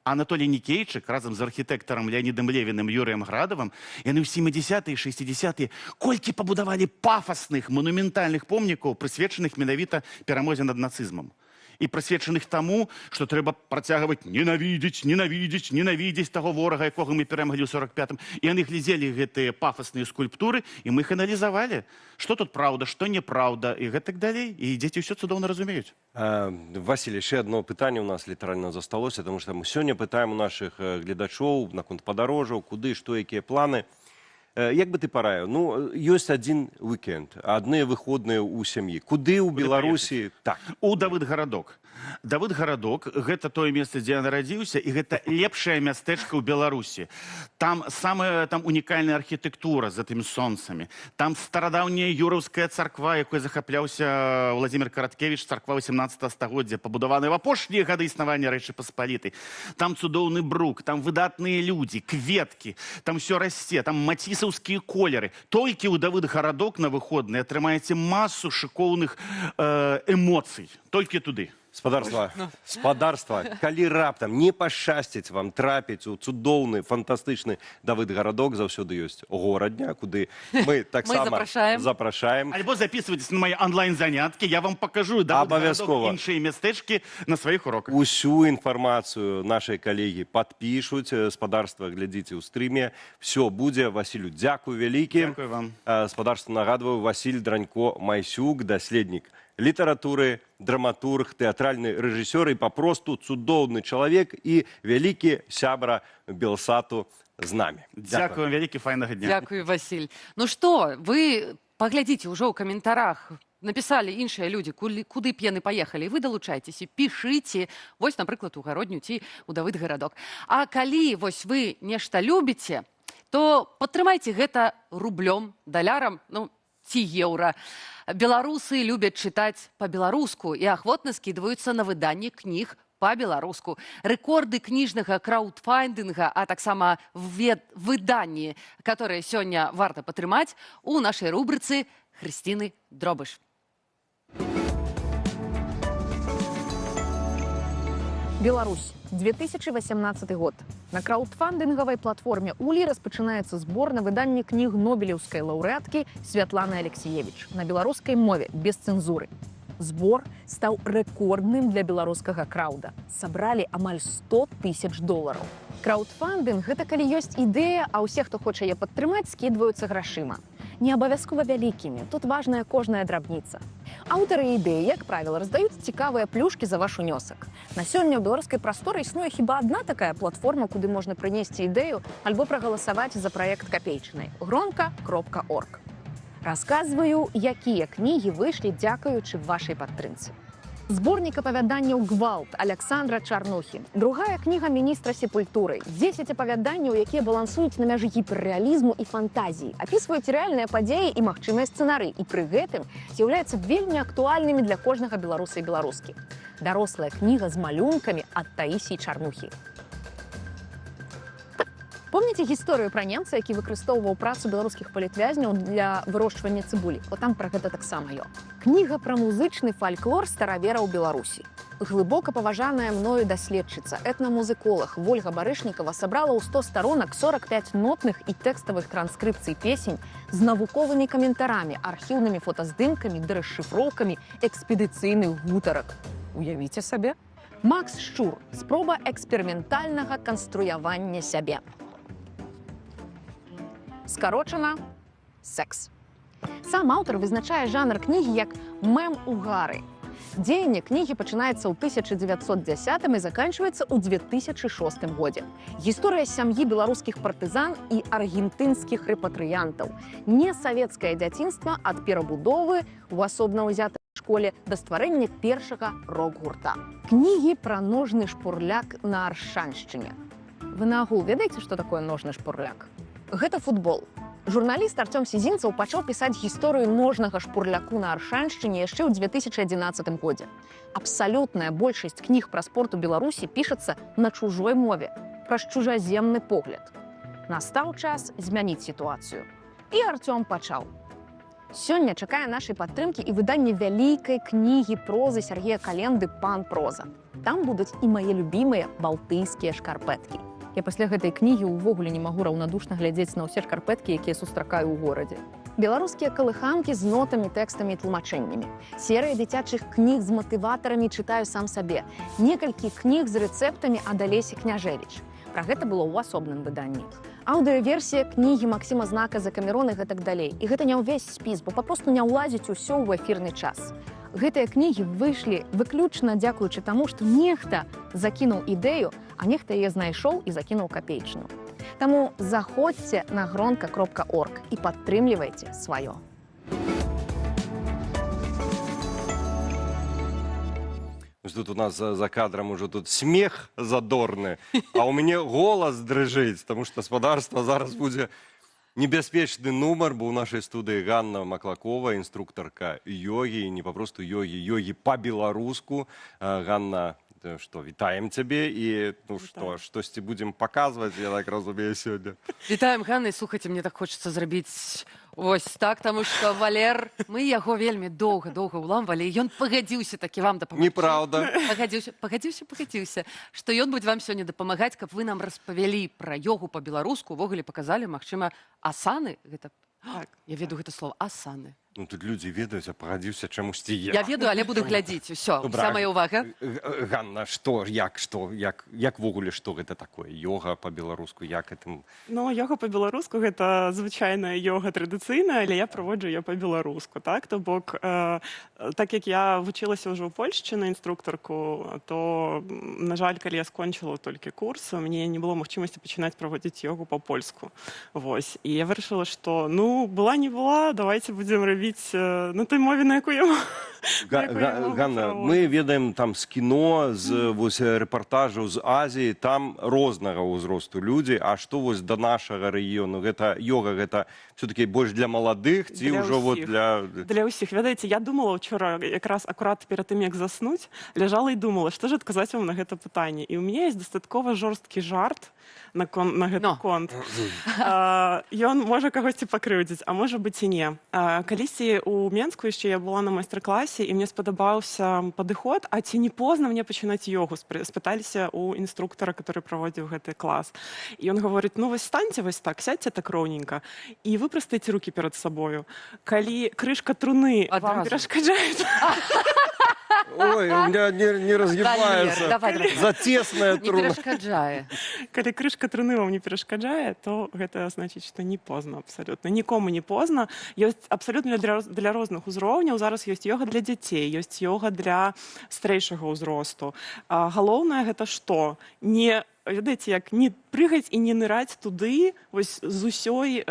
Анатолій Анікейчык разам з архітэктарам Леонидом Левіным, Юрыем Градавым, яны ў 70-е, 60-е колькі пабудавалі пафасных, манументальных помнікаў, прысвечаных менавіта перамозе над нацызмам. І прысвечаных таму, што трэба працягваць ненавідзець, ненавідзець, ненавідзець таго ворага, якога мы перамаглі ў 45-м. І яны глядзелі гэтыя пафасныя скульптуры, і мы іх аналізавалі. Што тут праўда, што неправда, і гэтак далей. І дзеці ўсё цудоўна разумеюць. Васіль, яшчэ одно пытанне у нас літаральна засталося, тому што мы сёння пытаем у нашых гледачоў наконт падарожжаў, куды, што, якія планы. Як бы ты параіў? Ну, ёсць адзін уікенд, адныя выходныя ў сям'і. Куды ў Беларусі? Так. У Давыд-Гарадок. Давыд-Гарадок — гэта тое месца, дзе я нарадзіўся, і гэта лепшае мястэчка ў Беларусі. Там самая там унікальная архітэктура з гэтымі сонцамі. Там старадаўняя Юраўская царква, якой захапляўся Владимир Караткевич, царква 18 стагоддзя, пабудаваная в апошнія гады існавання Рэчы Паспалітай. Там цудоўны брук, там выдатныя людзі, кветкі, там всё расце, там мацісаўскія колеры. Толькі ў Давыд-Гарадок на выходныя атрымаеце масу шыкоўных эмоцый. Толькі туды. Спадарства, Ну. спадарства, калі раптам не пашчасціць вам трапіць у цудоўны, фантастычны Давыд Гарадок, заўсёды ёсць Горадня, куды мы таксама запрашаем. Запрашаем. Альбо записывайтесь на мои онлайн-заняткі, я вам покажу Давыд Абавязкова. Гарадок, іншыя мястэчкі на сваіх уроках. Усю інфармацыю нашай калегі падпішуць. Спадарства, глядзіце ў стрыме. Всё будзе. Васілю, дзякуй вялікі. Дзякуй вам. Спадарства, нагадваю, Васіль Дранько Майсюк, даследнік літаратуры, драматург, тэатральны рэжысёр і папросту цудоўны чалавек і вялікі сябра Белсату з намі. Дзякуй вам вялікі, файнага дня. Дзякую, Васіль. Ну што, вы паглядзіце ўжо ў каментарах, напісалі іншыя людзі, куды б яны паехалі. Вы далучайцеся, пішыце, вось, напрыклад, у Гародню ці ў Давыд Гарадок. А калі вось вы нешта любіце, то падтрымайце гэта рублём, далярам, ну, ці еўра. Беларусы любяць чытаць па-беларуску і ахвотна скідваюцца на выданне кніг па-беларуску. Рэкорды кніжнага краўдфандынга, а таксама выданні, которые сёння варта падтрымаць, у нашай рубрыцы Хрысціны Дробыш. Беларусь, 2018 год. На краўдфандынгавай платформе Улі распачынаецца збор на выданне кніг нобелеўскай лаўрэаткі Святланы Алексіевіч на беларускай мове без цэнзуры. Збор стаў рэкордным для беларускага краўда. Сабралі амаль 100 тысяч долараў. Краўдфандынг гэта калі ёсць ідэя, а ўсе, хто хоча яе падтрымаць, скідваюцца грашыма. Не абавязкова вялікімі, тут важная кожная драбніца. Аўтары ідэі, як правіла, раздаюць цікавыя плюшкі за ваш унёсак. На сёння ў беларускай прасторы існуе хіба адна такая платформа, куды можна прынесці ідэю альбо прагаласаваць за праект капейчынай. Гронка.орг. Расказваю, якія кнігі выйшлі дзякуючы вашай падтрымцы. Зборнік апавяданняў «Гвалт» Александра Чарнухі. Другая кніга міністра сепультуры. 10 апавяданняў, якія балансуюць на мяжы гіперрэалізму і фантазіі, апісваюць рэальныя падзеі і магчымыя сцэнары, і пры гэтым з'яўляюцца вельмі актуальнымі для кожнага беларуса і беларускі. Дарослая кніга з малюнкамі ад Таісіі Чарнухі. Помніце гісторыю пра немца, які выкарыстоўваў працу беларускіх палітвязняў для вырошчвання цыбулі? О, там пра гэта таксама ё. Кніга пра музычны фальклор старавера ў Беларусі. Глыбока паважаная мною даследчыца, этнамузыколаг Вольга Барышнікава сабрала ў 100 старонак 45 нотных і тэкставых транскрыпцый песень з навуковымі каментарамі, архіўнымі фотаздымкамі ды расшыфроўкамі экспедыцыйных гутарак. Уявіце сабе. Макс Шчур. Спроба эксперыментальнага канструявання сябе. Скарочана секс. Сам аўтар вызначае жанр кнігі як мем-угары. Дзеянне кнігі пачынаецца ў 1910 і заканчваецца ў 2006 годзе. Гісторыя сям'і беларускіх партызан і аргентынскіх рэпатрыянтаў. Несавецкае дзяцінства ад перабудовы ў асобна ўзятай школе да стварэння першага рок-гурта. Кнігі пра ножны шпурляк на Аршаншчыне. Вы наогул ведаеце, што такое ножны шпурляк? Гэта футбол. Журналіст Арцём Сізінцаў пачаў пісаць гісторыю ножнага шпурляку на Аршаншчыне яшчэ ў 2011 годзе. Абсалютная большасць кніг пра спорт у Беларусі пішацца на чужой мове, праз чужаземны погляд. Настаў час змяніць сітуацыю. І Арцём пачаў. Сёння чакае нашай падтрымкі і выданне вялікай кнігі прозы Сергея Календы «Пан проза». Там будуць і мае любімыя балтыйскія шкарпэткі. Я пасля гэтай кнігі ўвогуле не магу раўнадушна глядзець на ўсе шкарпэткі, якія сустракаю ў горадзе. Беларускія калыханкі з нотамі, тэкстамі і тлумачэннямі. Серыя дзіцячых кніг з матыватарамі «Чытаю сам сабе». Некалькі кніг з рэцэптамі ад Алесі Княжэвіч. Пра гэта было ў асобным выданні. Аўдыёверсія кнігі Максіма Знака «Закамерон» і гэтак далей. І гэта не ўвесь спіс, бо папросту не ўлазіць усё ў эфірны час. Гэтыя кнігі выйшлі выключна дзякуючы таму, што нехта закінуў ідэю, а нехта яе знайшоў і закінуў капейчыну. Таму заходзьце на гронка.орг і падтрымлівайце сваё. Тут у нас за кадром уже тут смех задорны, а у мяне голас дрыжыць, таму што спадарства зараз будзе небяспечны нумар, бо ў нашай студыі Ганна Маклакова, інструктарка йогі, і не папросту йогі, йогі па-беларуску. Ганна, Што, вітаем цябе і, ну што, штосьці будзем паказваць, я так разумею, сёння. Вітаем, Ганна, і слухайце, мне так хочацца зрабіць вось так, таму што Валер, мы яго вельмі доўга-доўга ўламвалі, і ён пагадзіўся такі вам дапамагчы. Неправда. Пагадзіўся, пагадзіўся, пагадзіўся, што ён будзе вам сёння дапамагаць, каб вы нам распавялі пра йогу па-беларуску, увогуле паказалі, магчыма, асаны, гэта... Так. Я ведаю гэта слово, асаны. Ну, тут людзі ведаюць, а пагадзіўся чамусьці я. Я ведаю, але буду глядзець. Усё, Добра. вся моя увага. Ганна, што, як, што, як увогуле, што гэта такое? Йога па-беларуску, як гэтым? Ну, йога па-беларуску гэта звычайная йога традыцыйная, але я праводжу яе па-беларуску, так? То бок, так як я вучылася ўжо ў Польшчы на інструктарку, то, на жаль, калі я скончыла толькі курс, мне не было магчымасці пачынаць праводзіць йогу па-польску. Вось. І я вырашыла, што, ну, была не была, давайте будзем рабіць на той мове, на якую я на якую я магу Ганна, праводзіць. мы ведаем там з кіно, з вось рэпартажаў з Азіі, там рознага ўзросту людзі, а што вось да нашага рэгіёну? Гэта йога, гэта все-таки больш для маладых ці Для ўжо вот ўсіх. для... Для ўсіх. Ведаеце, я думала учора, якраз акурат перад тым, як заснуць, ляжала і думала, што ж адказаць вам на гэта пытанне. І ў мяне ёсць дастаткова жорсткі жарт на гэты конт. Ён можа кагосьці пакрыўдзіць, а можа быць і не. Калісьці у Менску яшчэ я была на майстар-класе, і мне спадабаўся падыход, а ці не позна мне пачынаць йогу, спыталіся у інструктара, который праводзіў гэты клас. І ён гаворыць: ну вось станьце вось так, сядьце так роўненька і выпрастайце рукі перад сабою. Калі крышка труны вам Адразу. перашкаджае, Ой, у меня не разгибается. Валер, давай, давай. Затесная Не труна. перашкаджае. Калі крышка труны вам не перашкаджае, то гэта значыць, што не позна абсалютна. Нікому не позна. Ёсць абсалютна для розных узроўняў. Зараз ёсць йога для дзяцей, ёсць йога для старэйшага ўзросту. Галоўнае гэта што? Не, ведаеце, як не прыгаць і не ныраць туды вось з усёй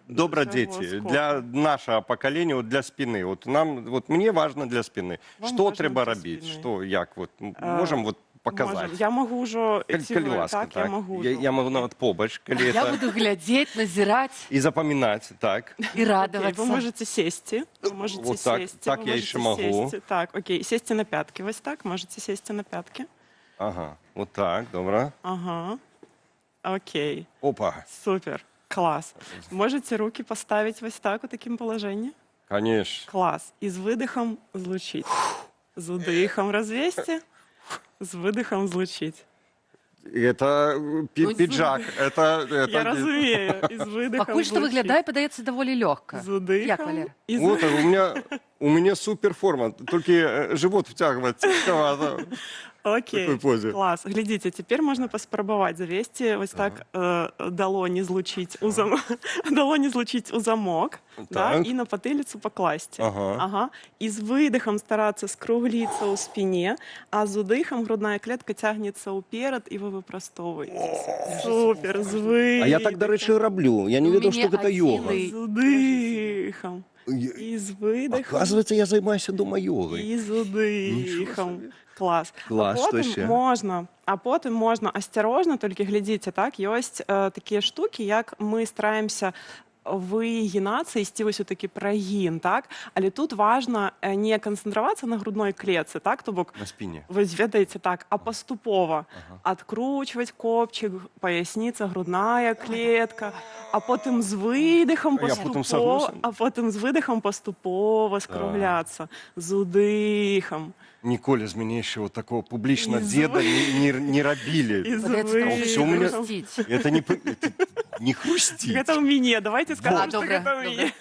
Добра, усяго дети, скоку. для нашего поколения, вот для спины. Вот нам, вот мне важно для спины. Вам Что важно трэба для рабіць? спины. Что, як, вот, можем вот показать? Можем. Я магу ўжо ці Калі вы, ласка, так, я так. магу Я, ўжо. я магу нават побач, калі Я это... буду глядзець, назіраць И запоминать, так. і Окей, радавацца. вы можете сесці. Вы можете Вот так, сесці. так вы я можете еще могу. сесці. Так, окей, сесці на пятки. Вось так, можете сесці на пятки. Ага, вот так, добра. Ага. Окей. Опа, Супер. Класс. Можете руки поставить вот так, у таким положении? конечно. Класс. И с выдохом злучить. З выдыхам развесці, з выдыхам злучить. Это пиджак, это Я разумею. І з выдыхам Пакуль што злучить. выглядае, падаецца, даволі лёгка. З выдыхам. Як, Валер? І з... Вот, у меня супер форма, только живот втягивать тяжковато. Окей, такой позе. клас. Глядзіце, цяпер можна паспрабаваць завесці вось так далоні злучыць у замок, да, Так. і на патыліцу пакласці. Ага. Ага. І з выдыхам старацца скругліцца ў спіне, а з удыхам грудная клетка цягнецца ўперад, і вы выпрастоўваецеся. Супер, з А я так, выдыхам. дарэчы, раблю. Я не У ведаў, мяне што гэта йога. адзіны З удыхам. І з выдыхам. Оказывается, я займаюся дома йогай. І з удыхам. Клас. Клас, а што потым яшчэ? можна, а потым можна асцярожна, толькі глядзіце, так, ёсць такія штукі, як мы стараемся выгінацца, ісці вось у такі прагін, так? Але тут важна не канцэнтравацца на грудной клетцы, так, то бок На спине. вось ведаеце, так, а паступова адкручваць копчык, паясніца, грудная клетка, а потым з выдыхам Я потым паступова, сагнуся? а потым з выдыхам паступова скругляцца, з удыхам. Ніколі з мяне яшчэ вот такого публічна І з деда не рабілі. І з Падаецца, там А ўжо всё у меня... хрусціць. Это не, это не хрустит. Гэта ў мяне, давайте скажем, А, што добра, гэта ў мяне.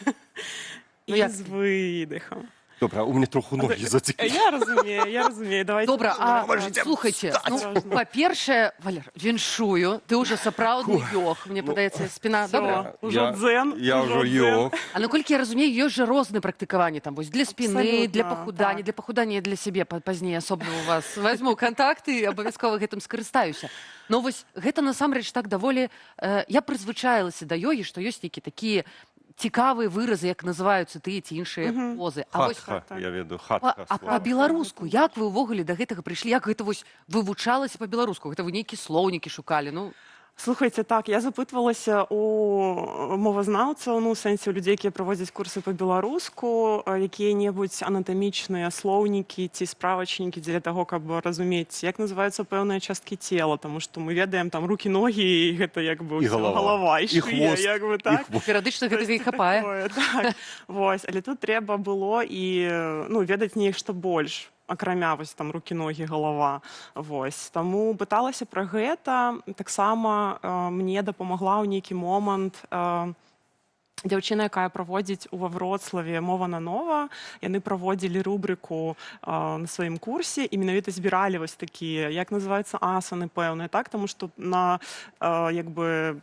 Ну, І як з выдыхам. Добра, у меня троху ноги затекли. Я разумею, я разумею. Давайте Добра, а пачнем. слухайце, ну, па-першае, Валер, віншую, ты ўжо сапраўдны йог, мне падаецца, спіна Всё, добра. Ужо дзен. Я ужо ўжо дзен. йог. А наколькі я разумею, ёсць жа розныя практыкаванні там вось для спіны, для Абсалютна, пахудання, так. для пахудання я для сябе пазней асобна у вас возьму кантакты і абавязкова гэтым скарыстаюся. Но вось гэта насамрэч так даволі я прызвычаілася да йогі, што ёсць нейкія такія цікавыя выразы, як называюцца тыя ці іншыя позы. А вось Хатха, я ведаю, хатха. а слово. па-беларуску, як вы ўвогуле да гэтага прыйшлі, як гэта вось вывучалася па-беларуску? Гэта вы нейкія слоўнікі шукалі, ну? Слухайце, так, я запытвалася у мовазнаўцаў, ну, у сэнсе у людзей, якія праводзяць курсы па-беларуску, якія-небудзь анатамічныя слоўнікі ці справачнікі дзеля таго, каб разумець, як называюцца пэўныя часткі цела, таму што мы ведаем там рукі, ногі, і гэта як бы І ўсё, галава. галава, і І шыя, хвост, як бы, і так. хвост. Перыядычна гэтага і хапае. Такое, так. Вось, але тут трэба было і, ну, ведаць нешта больш, акрамя вось там рукі, ногі, галава. Вось. Таму пыталася пра гэта. Таксама мне дапамагла ў нейкі момант дзяўчына, якая праводзіць у Вроцлаве «Мова нанова». Яны праводзілі рубрыку на сваім курсе і менавіта збіралі вось такія, як называюцца асаны пэўныя, так? Таму што як бы,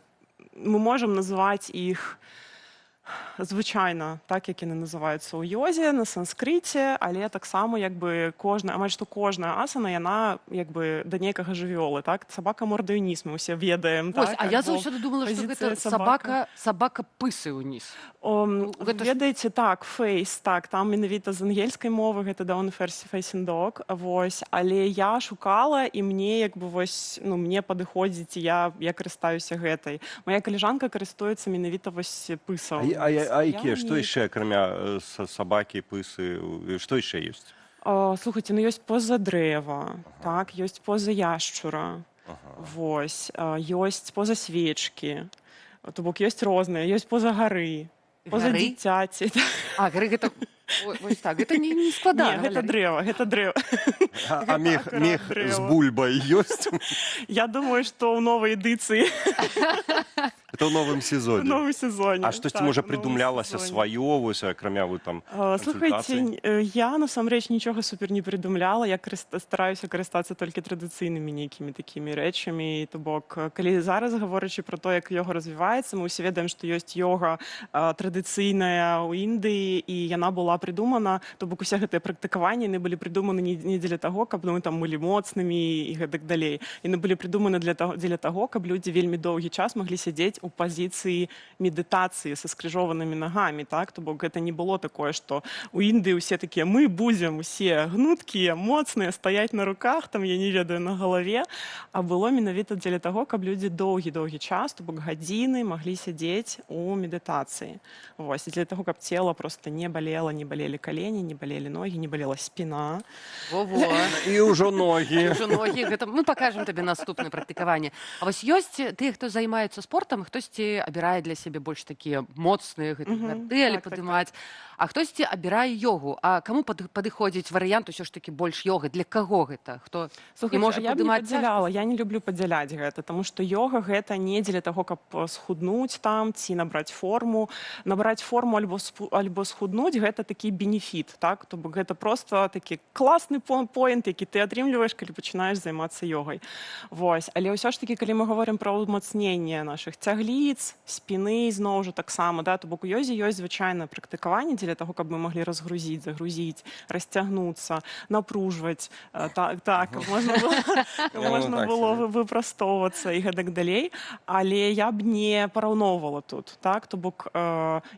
мы можам называць іх звычайна так, як яны называюцца ў йозе, на санскрыце, але таксама як бы кожная, амаль што кожная асана, яна як бы да нейкага жывёлы, так? Сабака мордаю ўніз, мы ўсе ведаем, Вось, так? а я Альбо заўсёды думала, што пазіцыя гэта сабака пысы ўніз. Гэта ж- Ведаеце, так, face, так, там менавіта з ангельскай мовы гэта down facing dog, вось, але я шукала, і мне як бы вось, ну, мне падыходзіць, і я карыстаюся гэтай. Моя каліжанка карыстуецца менавіта вось пысам. А якія, Я што не- яшчэ, акрамя сабакі, пысы, што яшчэ ёсць? А, слухайце, ну ёсць поза дрэва, так, ёсць поза яшчура, вось, ёсць поза свечкі, то бок ёсць розныя, ёсць поза гары, поза Гары? дзіцяці. А, гары гэта... Ой, вось так, гэта не складана. Не, гэта Валерый. дрэва, гэта дрэва. А мех, акурат мех з дрэва. бульбай ёсць? Я думаю, што ў новай эдыцыі, Это ў новым у сезоне. новым сезоне. А штосьці, Так, можа, у новым прыдумлялася сезоне. сваё, вось, акрамя вы там Слухайце, кансультацый? я насамрэч нічога супер не прыдумляла. Я стараюся карыстацца толькі традыцыйнымі нейкімі такімі рэчамі. То бок, калі зараз гаворачы пра то, як йога развіваецца, мы ўсе ведаем, што ёсць йога традыцыйная ў Індыі, і яна была прыдумана, то бок усе гэтыя практыкаванні яны былі прыдуманы не дзеля таго, каб мы там былі моцнымі і гэтак далей. Яны былі прыдуманы дзеля таго, каб людзі вельмі доўгі час маглі сядзець у пазіцыі медытацыі са скрыжованымі нагамі, так? То бок гэта не было такое, што у Індыі ўсе такія, мы будзем усе гнуткія, моцныя, стаяць на руках, там, я не ведаю, на галаве, а было менавіта дзеля таго, каб людзі доўгі-доўгі час, то бок гадзіны маглі сядзець у медытацыі. Вось, і для таго, каб цела просто не балела, не балелі калені, не балелі ногі, не балела спіна. Во-во. І ўжо ногі. І ўжо ногі. Гэта мы пакажам табе наступнае практыкаванне. А вось ёсць тыя, хто займаюцца спортам, хтосьці абірае для сябе больш такія моцныя гэтыя гантэлі падымаць, а хтосьці абірае йогу. А каму падыходзіць варыянт усё ж такі больш йога? Для каго гэта? Хто Слухайце, не можа а я б не падымаць падзяляла, я не люблю падзяляць гэта, таму што йога гэта не дзеля таго, каб схуднуць там ці набраць форму. Набраць форму альбо схуднуць гэта такі бенефіт, так? То бок гэта просто такі класны поінт, які ты атрымліваеш, калі пачынаеш займацца йогай. Вось. Але ўсё ж такі, калі мы говорим пра ўмацненне нашых цягліц, спіны, зноў жа таксама, да? То бок у йозе ёсць звычайнае практыкаванне дзеля таго, каб мы маглі разгрузіць, загрузіць, расцягнуцца, напружваць, так, так, каб можна было, каб Я, ну, можна так было сабе. выпрастоўвацца і гэтак далей. Але я б не параўноўвала тут, так? То бок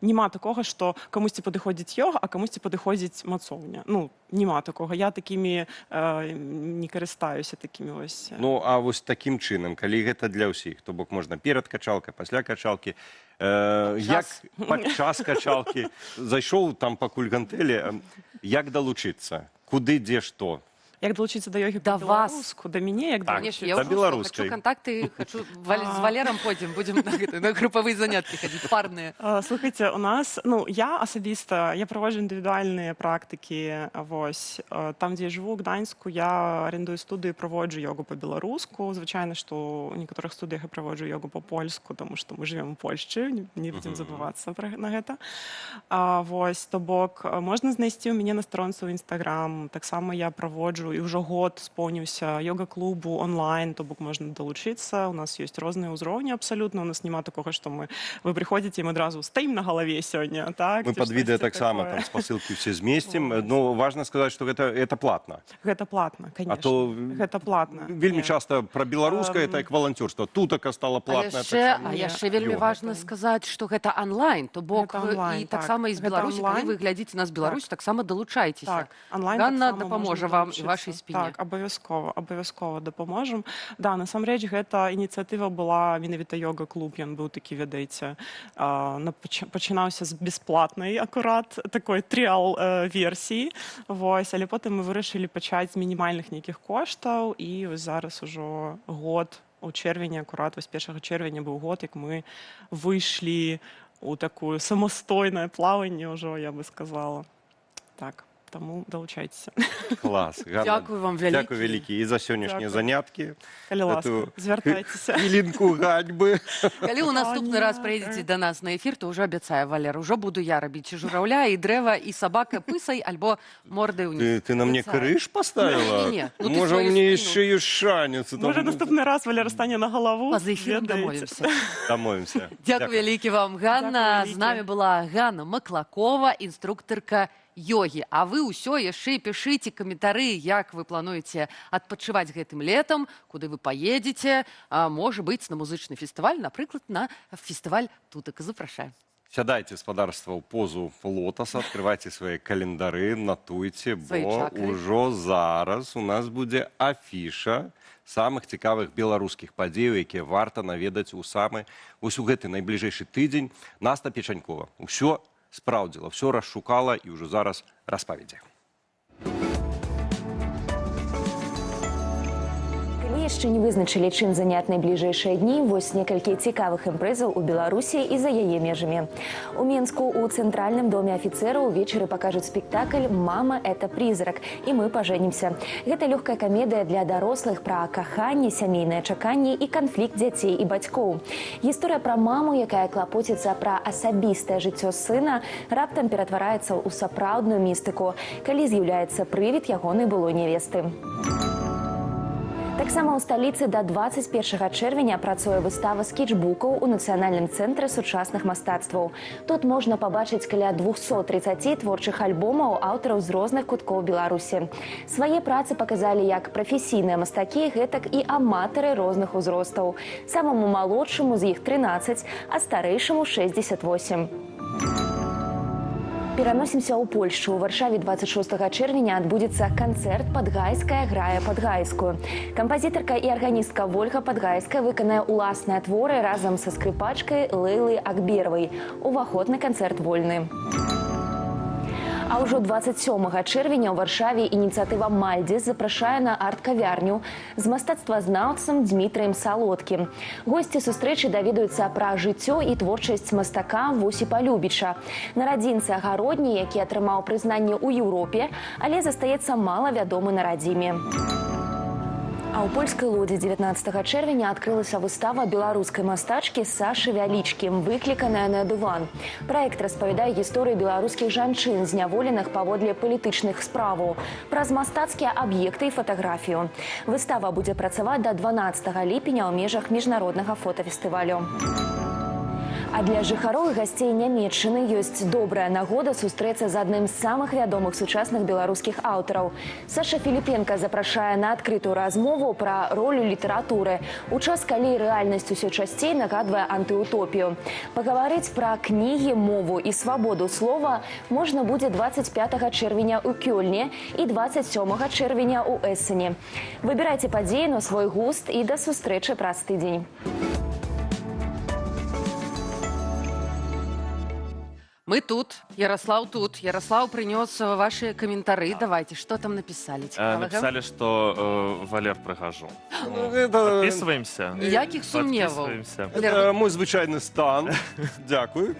няма такога, што камусьці падыходзіць йога, а камусьці падыходзіць мацоўня. Ну, няма такога. Я такімі не карыстаюся такімі вось. Ну, а вось такім чынам, калі гэта для ўсіх, то бок можна перад качалкай, пасля качалкі, як падчас качалкі, зайшоў там пакуль гантэлі, як далучыцца? Куды, дзе, што? Як далучыцца да йогі Да вас. по-беларуску? Да мяне як Так, Конечно, далучыцца? я да ўжо беларускай. хочу кантакты, хочу з Валерам пойдзем, будзем на групавыя заняткі хадзіць, парныя. Слухайце, у нас, ну, я асабіста, я праводжу індывідуальныя практыкі, вось, там, дзе я жыву, у Гданьску, я арендую студыю, праводжу йогу па-беларуску. Звычайна, што ў некаторых студыях я праводжу йогу па-польску, таму што мы жывем у Польшчы, не будзем забывацца на гэта. Вось, то бок, можна знайсці ў мяне на старонцы ў Інстаграм, таксама я праводжу, і ўжо год споўніўся йога-клубу онлайн, то бок можна далучыцца. У нас ёсць розныя ўзроўні абсалютна, у нас няма такога, што вы прыходзіце і мы адразу стаім на галаве сёння, так? Мы Ці пад відэа штосьці таксама такое. там спасылкі ўсе змесцім. Ну, важна сказаць, што гэта платна. Гэта платна, конечно. А то Гэта платна. вельмі Не. часта пра беларускае это як валанцёрства. Тутака стала А платная. яшчэ, таксама. а яшчэ вельмі Йога. важна сказаць, што гэта онлайн, то бок Гэта онлайн, і так. таксама і з Гэта Беларусі, калі онлайн. вы глядзіце нас Беларусь, таксама далучайцеся. Так, онлайн Ганна таксама дапаможа можна вам і далучыцца. вашым вашай спіне. Так, абавязкова, абавязкова дапаможам. Да, насамрэч гэта ініцыятыва была менавіта йога-клуб, ён быў такі, ведаеце, пачынаўся з бясплатнай акурат такой трыал версіі. Вось, але потым мы вырашылі пачаць з мінімальных нейкіх коштаў, і вось зараз ужо год, у чэрвені, акурат вось 1 чэрвеня быў год, як мы выйшлі у такую самастойнае плаванне ўжо, я бы сказала. Так, таму далучайцеся. Клас. Ганна, Дзякуй вам вялікі. Дзякуй вялікі і за сённяшнія Дзякуй. заняткі. Калі ласка, Эту звяртайцеся. хвілінку ганьбы. Калі ў наступны раз прыедзеце да нас на эфір, то ўжо абяцаю, Валер, ужо буду я рабіць і жураўля, і дрэва, і сабака пысай альбо мордай ўніз. Ты на мне Абяцаю. крыж поставила? Не-не-не. Ну, ты Можа, у сваю мне спіну. яшчэ ёсць шанец. Там Можа, наступны раз Валера стане на галаву. Па-за эфірам ведаеце. дамовімся. Дамовімся. Дзякуй вялікі вам, Ганна. Дзякуй З намі была Ганна Маклакова, інструктарка йогі. А вы ўсё яшчэ пішыце каментары, як вы плануеце адпачываць гэтым летам, куды вы паедзеце, а, можа быць, на музычны фестываль, напрыклад, на фестываль «Тутак». Запрашаем. Сядайце, спадарства, ў позу лотаса, открывайце свае календары, натуйце, Свае бо чакры. ўжо зараз у нас будзе афіша самых цікавых беларускіх падзеяў, якія варта наведаць у самы вось у гэты найбліжэйшы тыдзень. Наста Печанькова ўсё спраўдзіла, ўсё расшукала і ўжо зараз распаведзе. Калі яшчэ не вызначылі, чым заняць найбліжэйшыя дні, вось некалькі цікавых імпрэзаў у Беларусі і за яе межамі. У Менску у цэнтральным доме афіцэраў увечары пакажуць спектакль «Мама это призрак» і мы пажэнімся. Гэта лёгкая камедыя для дарослых пра каханне, сямейнае чаканне і канфлікт дзяцей і бацькоў. Гісторыя пра маму, якая клапоціцца пра асабістае жыццё сына, раптам ператвараецца ў сапраўдную містыку, калі з'яўляецца прывід ягонай былой нявесты. Таксама ў сталіцы да 21 чэрвеня працуе выстава скетчбукаў у Нацыянальным цэнтры сучасных мастацтваў. Тут можна пабачыць каля 230 творчых альбомаў аўтараў з розных куткоў Беларусі. Свае працы паказалі як прафесійныя мастакі, гэтак і аматары розных узростаў. Самаму малодшаму з іх 13, а старэйшаму 68. Пераносімся ў Польшчу. У Варшаве 26 чэрвеня адбудзецца канцэрт «Падгайская грае падгайскую». Кампазітарка і арганістка Вольга Падгайская выканае ўласныя творы разам са скрыпачкай Лейлай Акберавай. Уваход на канцэрт вольны. А ўжо 27 чэрвеня ў Варшаве ініцыятыва «Мальдзіс» запрашае на арт-кавярню з мастацтвазнаўцам Дмітрыем Салодкім. Госці сустрэчы даведаюцца пра жыццё і творчасць мастака Восіпа Любіча. Нарадзінца Гародні, які атрымаў прызнанне ў Еўропе, але застаецца мала вядомы на радзіме. А ў польскай Лодзі 19 чэрвеня адкрылася выстава беларускай мастачкі Сашы Вялічкі, выкліканая на дыван. Праект распавядае гісторыю беларускіх жанчын, зняволеных паводле палітычных справаў, праз мастацкія аб'екты і фатаграфію. Выстава будзе працаваць да 12 ліпеня ў межах міжнароднага фотафестывалю. А для жыхароў і гасцей Нямеччыны ёсць добрая нагода сустрэцца з адным з самых вядомых сучасных беларускіх аўтараў. Саша Філіпенка запрашае на адкрытую размову пра ролю літаратуры у час, калі рэальнасць усё часцей нагадвае антыутопію. Пагаварыць пра кнігі, мову і свабоду слова можна будзе 25 чэрвеня ў Кёльне і 27 чэрвеня ў Эсене. Выбірайце падзеі на свой густ і да сустрэчы праз тыдзень. Мы тут, Ярослав тут. Ярослав принес ваши комментарии. Давайте, что там написали цікавага? Написали, что Валер прыгажу. Ну, это- Подписываемся? Ніякіх сумневаў. Подписываемся. Это мой звычайны стан. Дзякую.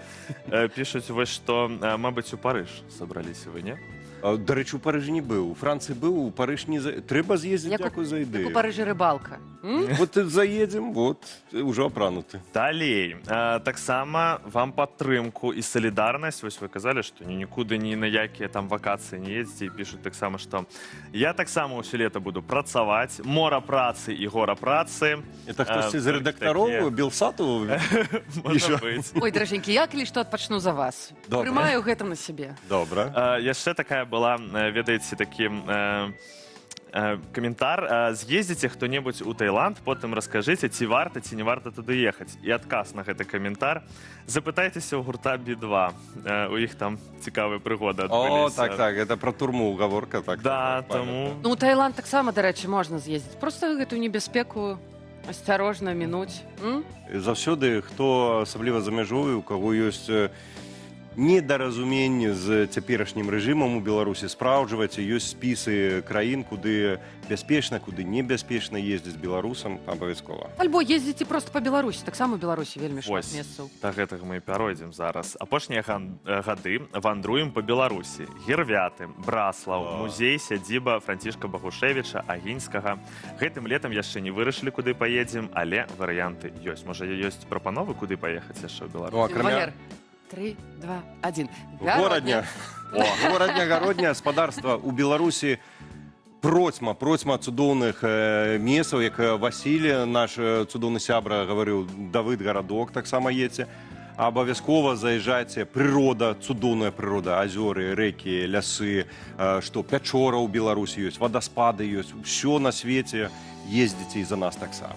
Пішуць вось, што, мабыць, у Парыж сабраліся вы, не? Дарэчы, у Парыжы не быў. У Францыі быў, у Парыж не... Трэба з'ездзіць, Як у- дзякую за Як у ідэю. Парыжы рыбалка. М? Вот і заедзем, вот, ўжо апрануты. Далей. Таксама вам падтрымку і салідарнасць. Вось вы казалі, што ні нікуды ні на якія там вакацыі не едзеце, і пішуць таксама, што я таксама ўсё лета буду працаваць, мора працы і гора працы. Это хтосьці з толькі рэдактароў такія. Белсату? Можа быць. Ой, дараженькі, я калі што адпачну за вас. Добра. Прымаю гэта на сябе. Добра. Яшчэ такая была, ведаеце, такі Каментар: з'ездзіце хто-небудзь у Таиланд, потым раскажыце, ці варта, ці не варта туды ехаць. І адказ на гэты каментар: запытайцеся ў гурта Би-2. У іх там цікавыя прыгоды О, адбыліся. так, это про турму гаворка, так. Да, так, таму. Ну, у Таиланд таксама, дарэчы, можна з'ездзіць. Просто гэтую небяспеку асцярожна мінуць. М? Заўсёды, хто асабліва за мяжой, у каго ёсць недаразуменне з цяперашнім рэжымам у Беларусі, спраўджвайце, ёсць спісы краін, куды бяспечна, куды небяспечна ездзіць беларусам, абавязкова. Альбо ездзіце просто па Беларусі, таксама у Беларусі вельмі шмат Вось, месцаў. да гэтага мы і пяройдзем зараз. Апошнія гады вандруем па Беларусі. Гервяты, Браслаў, музей сядзіба Францішка Багушевіча, Агінскага. Гэтым летам яшчэ не вырашылі, куды паедзем, але варыянты ёсць. Можа, ёсць прапановы, куды паехаць яшчэ ў Беларусь? Ну, акрамя Валер, 3, 2, 1. Горадня. Горадня, Гародня, спадарства, у Беларусі процьма, процьма цудоўных месцаў, як Васіль, наш цудоўны сябра, гаварыў, Давыд Гарадок таксама едзе. Абавязкова заязджайце, прырода, цудоўная прырода, азёры, рэкі, лясы, што пячора ў Беларусі ёсць, вадаспады ёсць, усё на свеце, ездзіце і за нас таксама.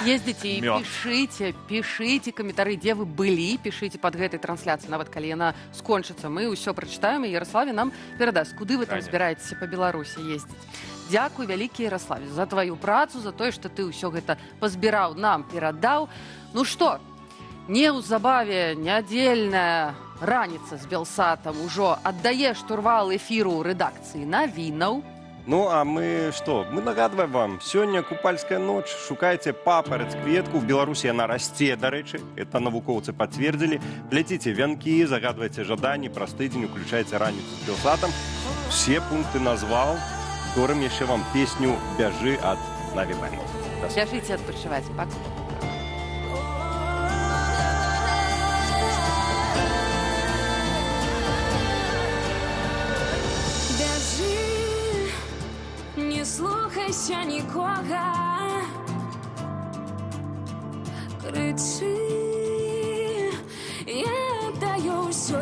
Ездзіце і Мёд. пішыце, пішыце каментары, дзе вы былі, пішыце пад гэтай трансляцыяй, нават калі яна скончыцца, мы ўсё прачытаем, і Ярославе нам перадасць, куды вы там Конечно. збіраецеся па Беларусі ездзіць. Дзякуй вялікі, Ярославе, за тваю працу, за тое, што ты ўсё гэта пазбіраў, нам перадаў. Ну што, неўзабаве нядзельная раніца з Белсатам ужо аддае штурвал эфіру рэдакцыі навінаў. Ну, а мы што? Мы нагадваем вам, сёння купальская ноч, шукайце папараць кветку, в Беларусі яна расце, дарэчы, это навукоўцы пацвердзілі. Пляціце вянкі, загадвайце жаданні, праз тыдзень уключайце раніцу з Белсатам. Все пункты назваў, торым яшчэ вам песню «Бяжы» ад Наві Бэнд. Бяжыце адпачываць. Пака. Бяжы, не слухайся нікога, крычы, я даю ўсё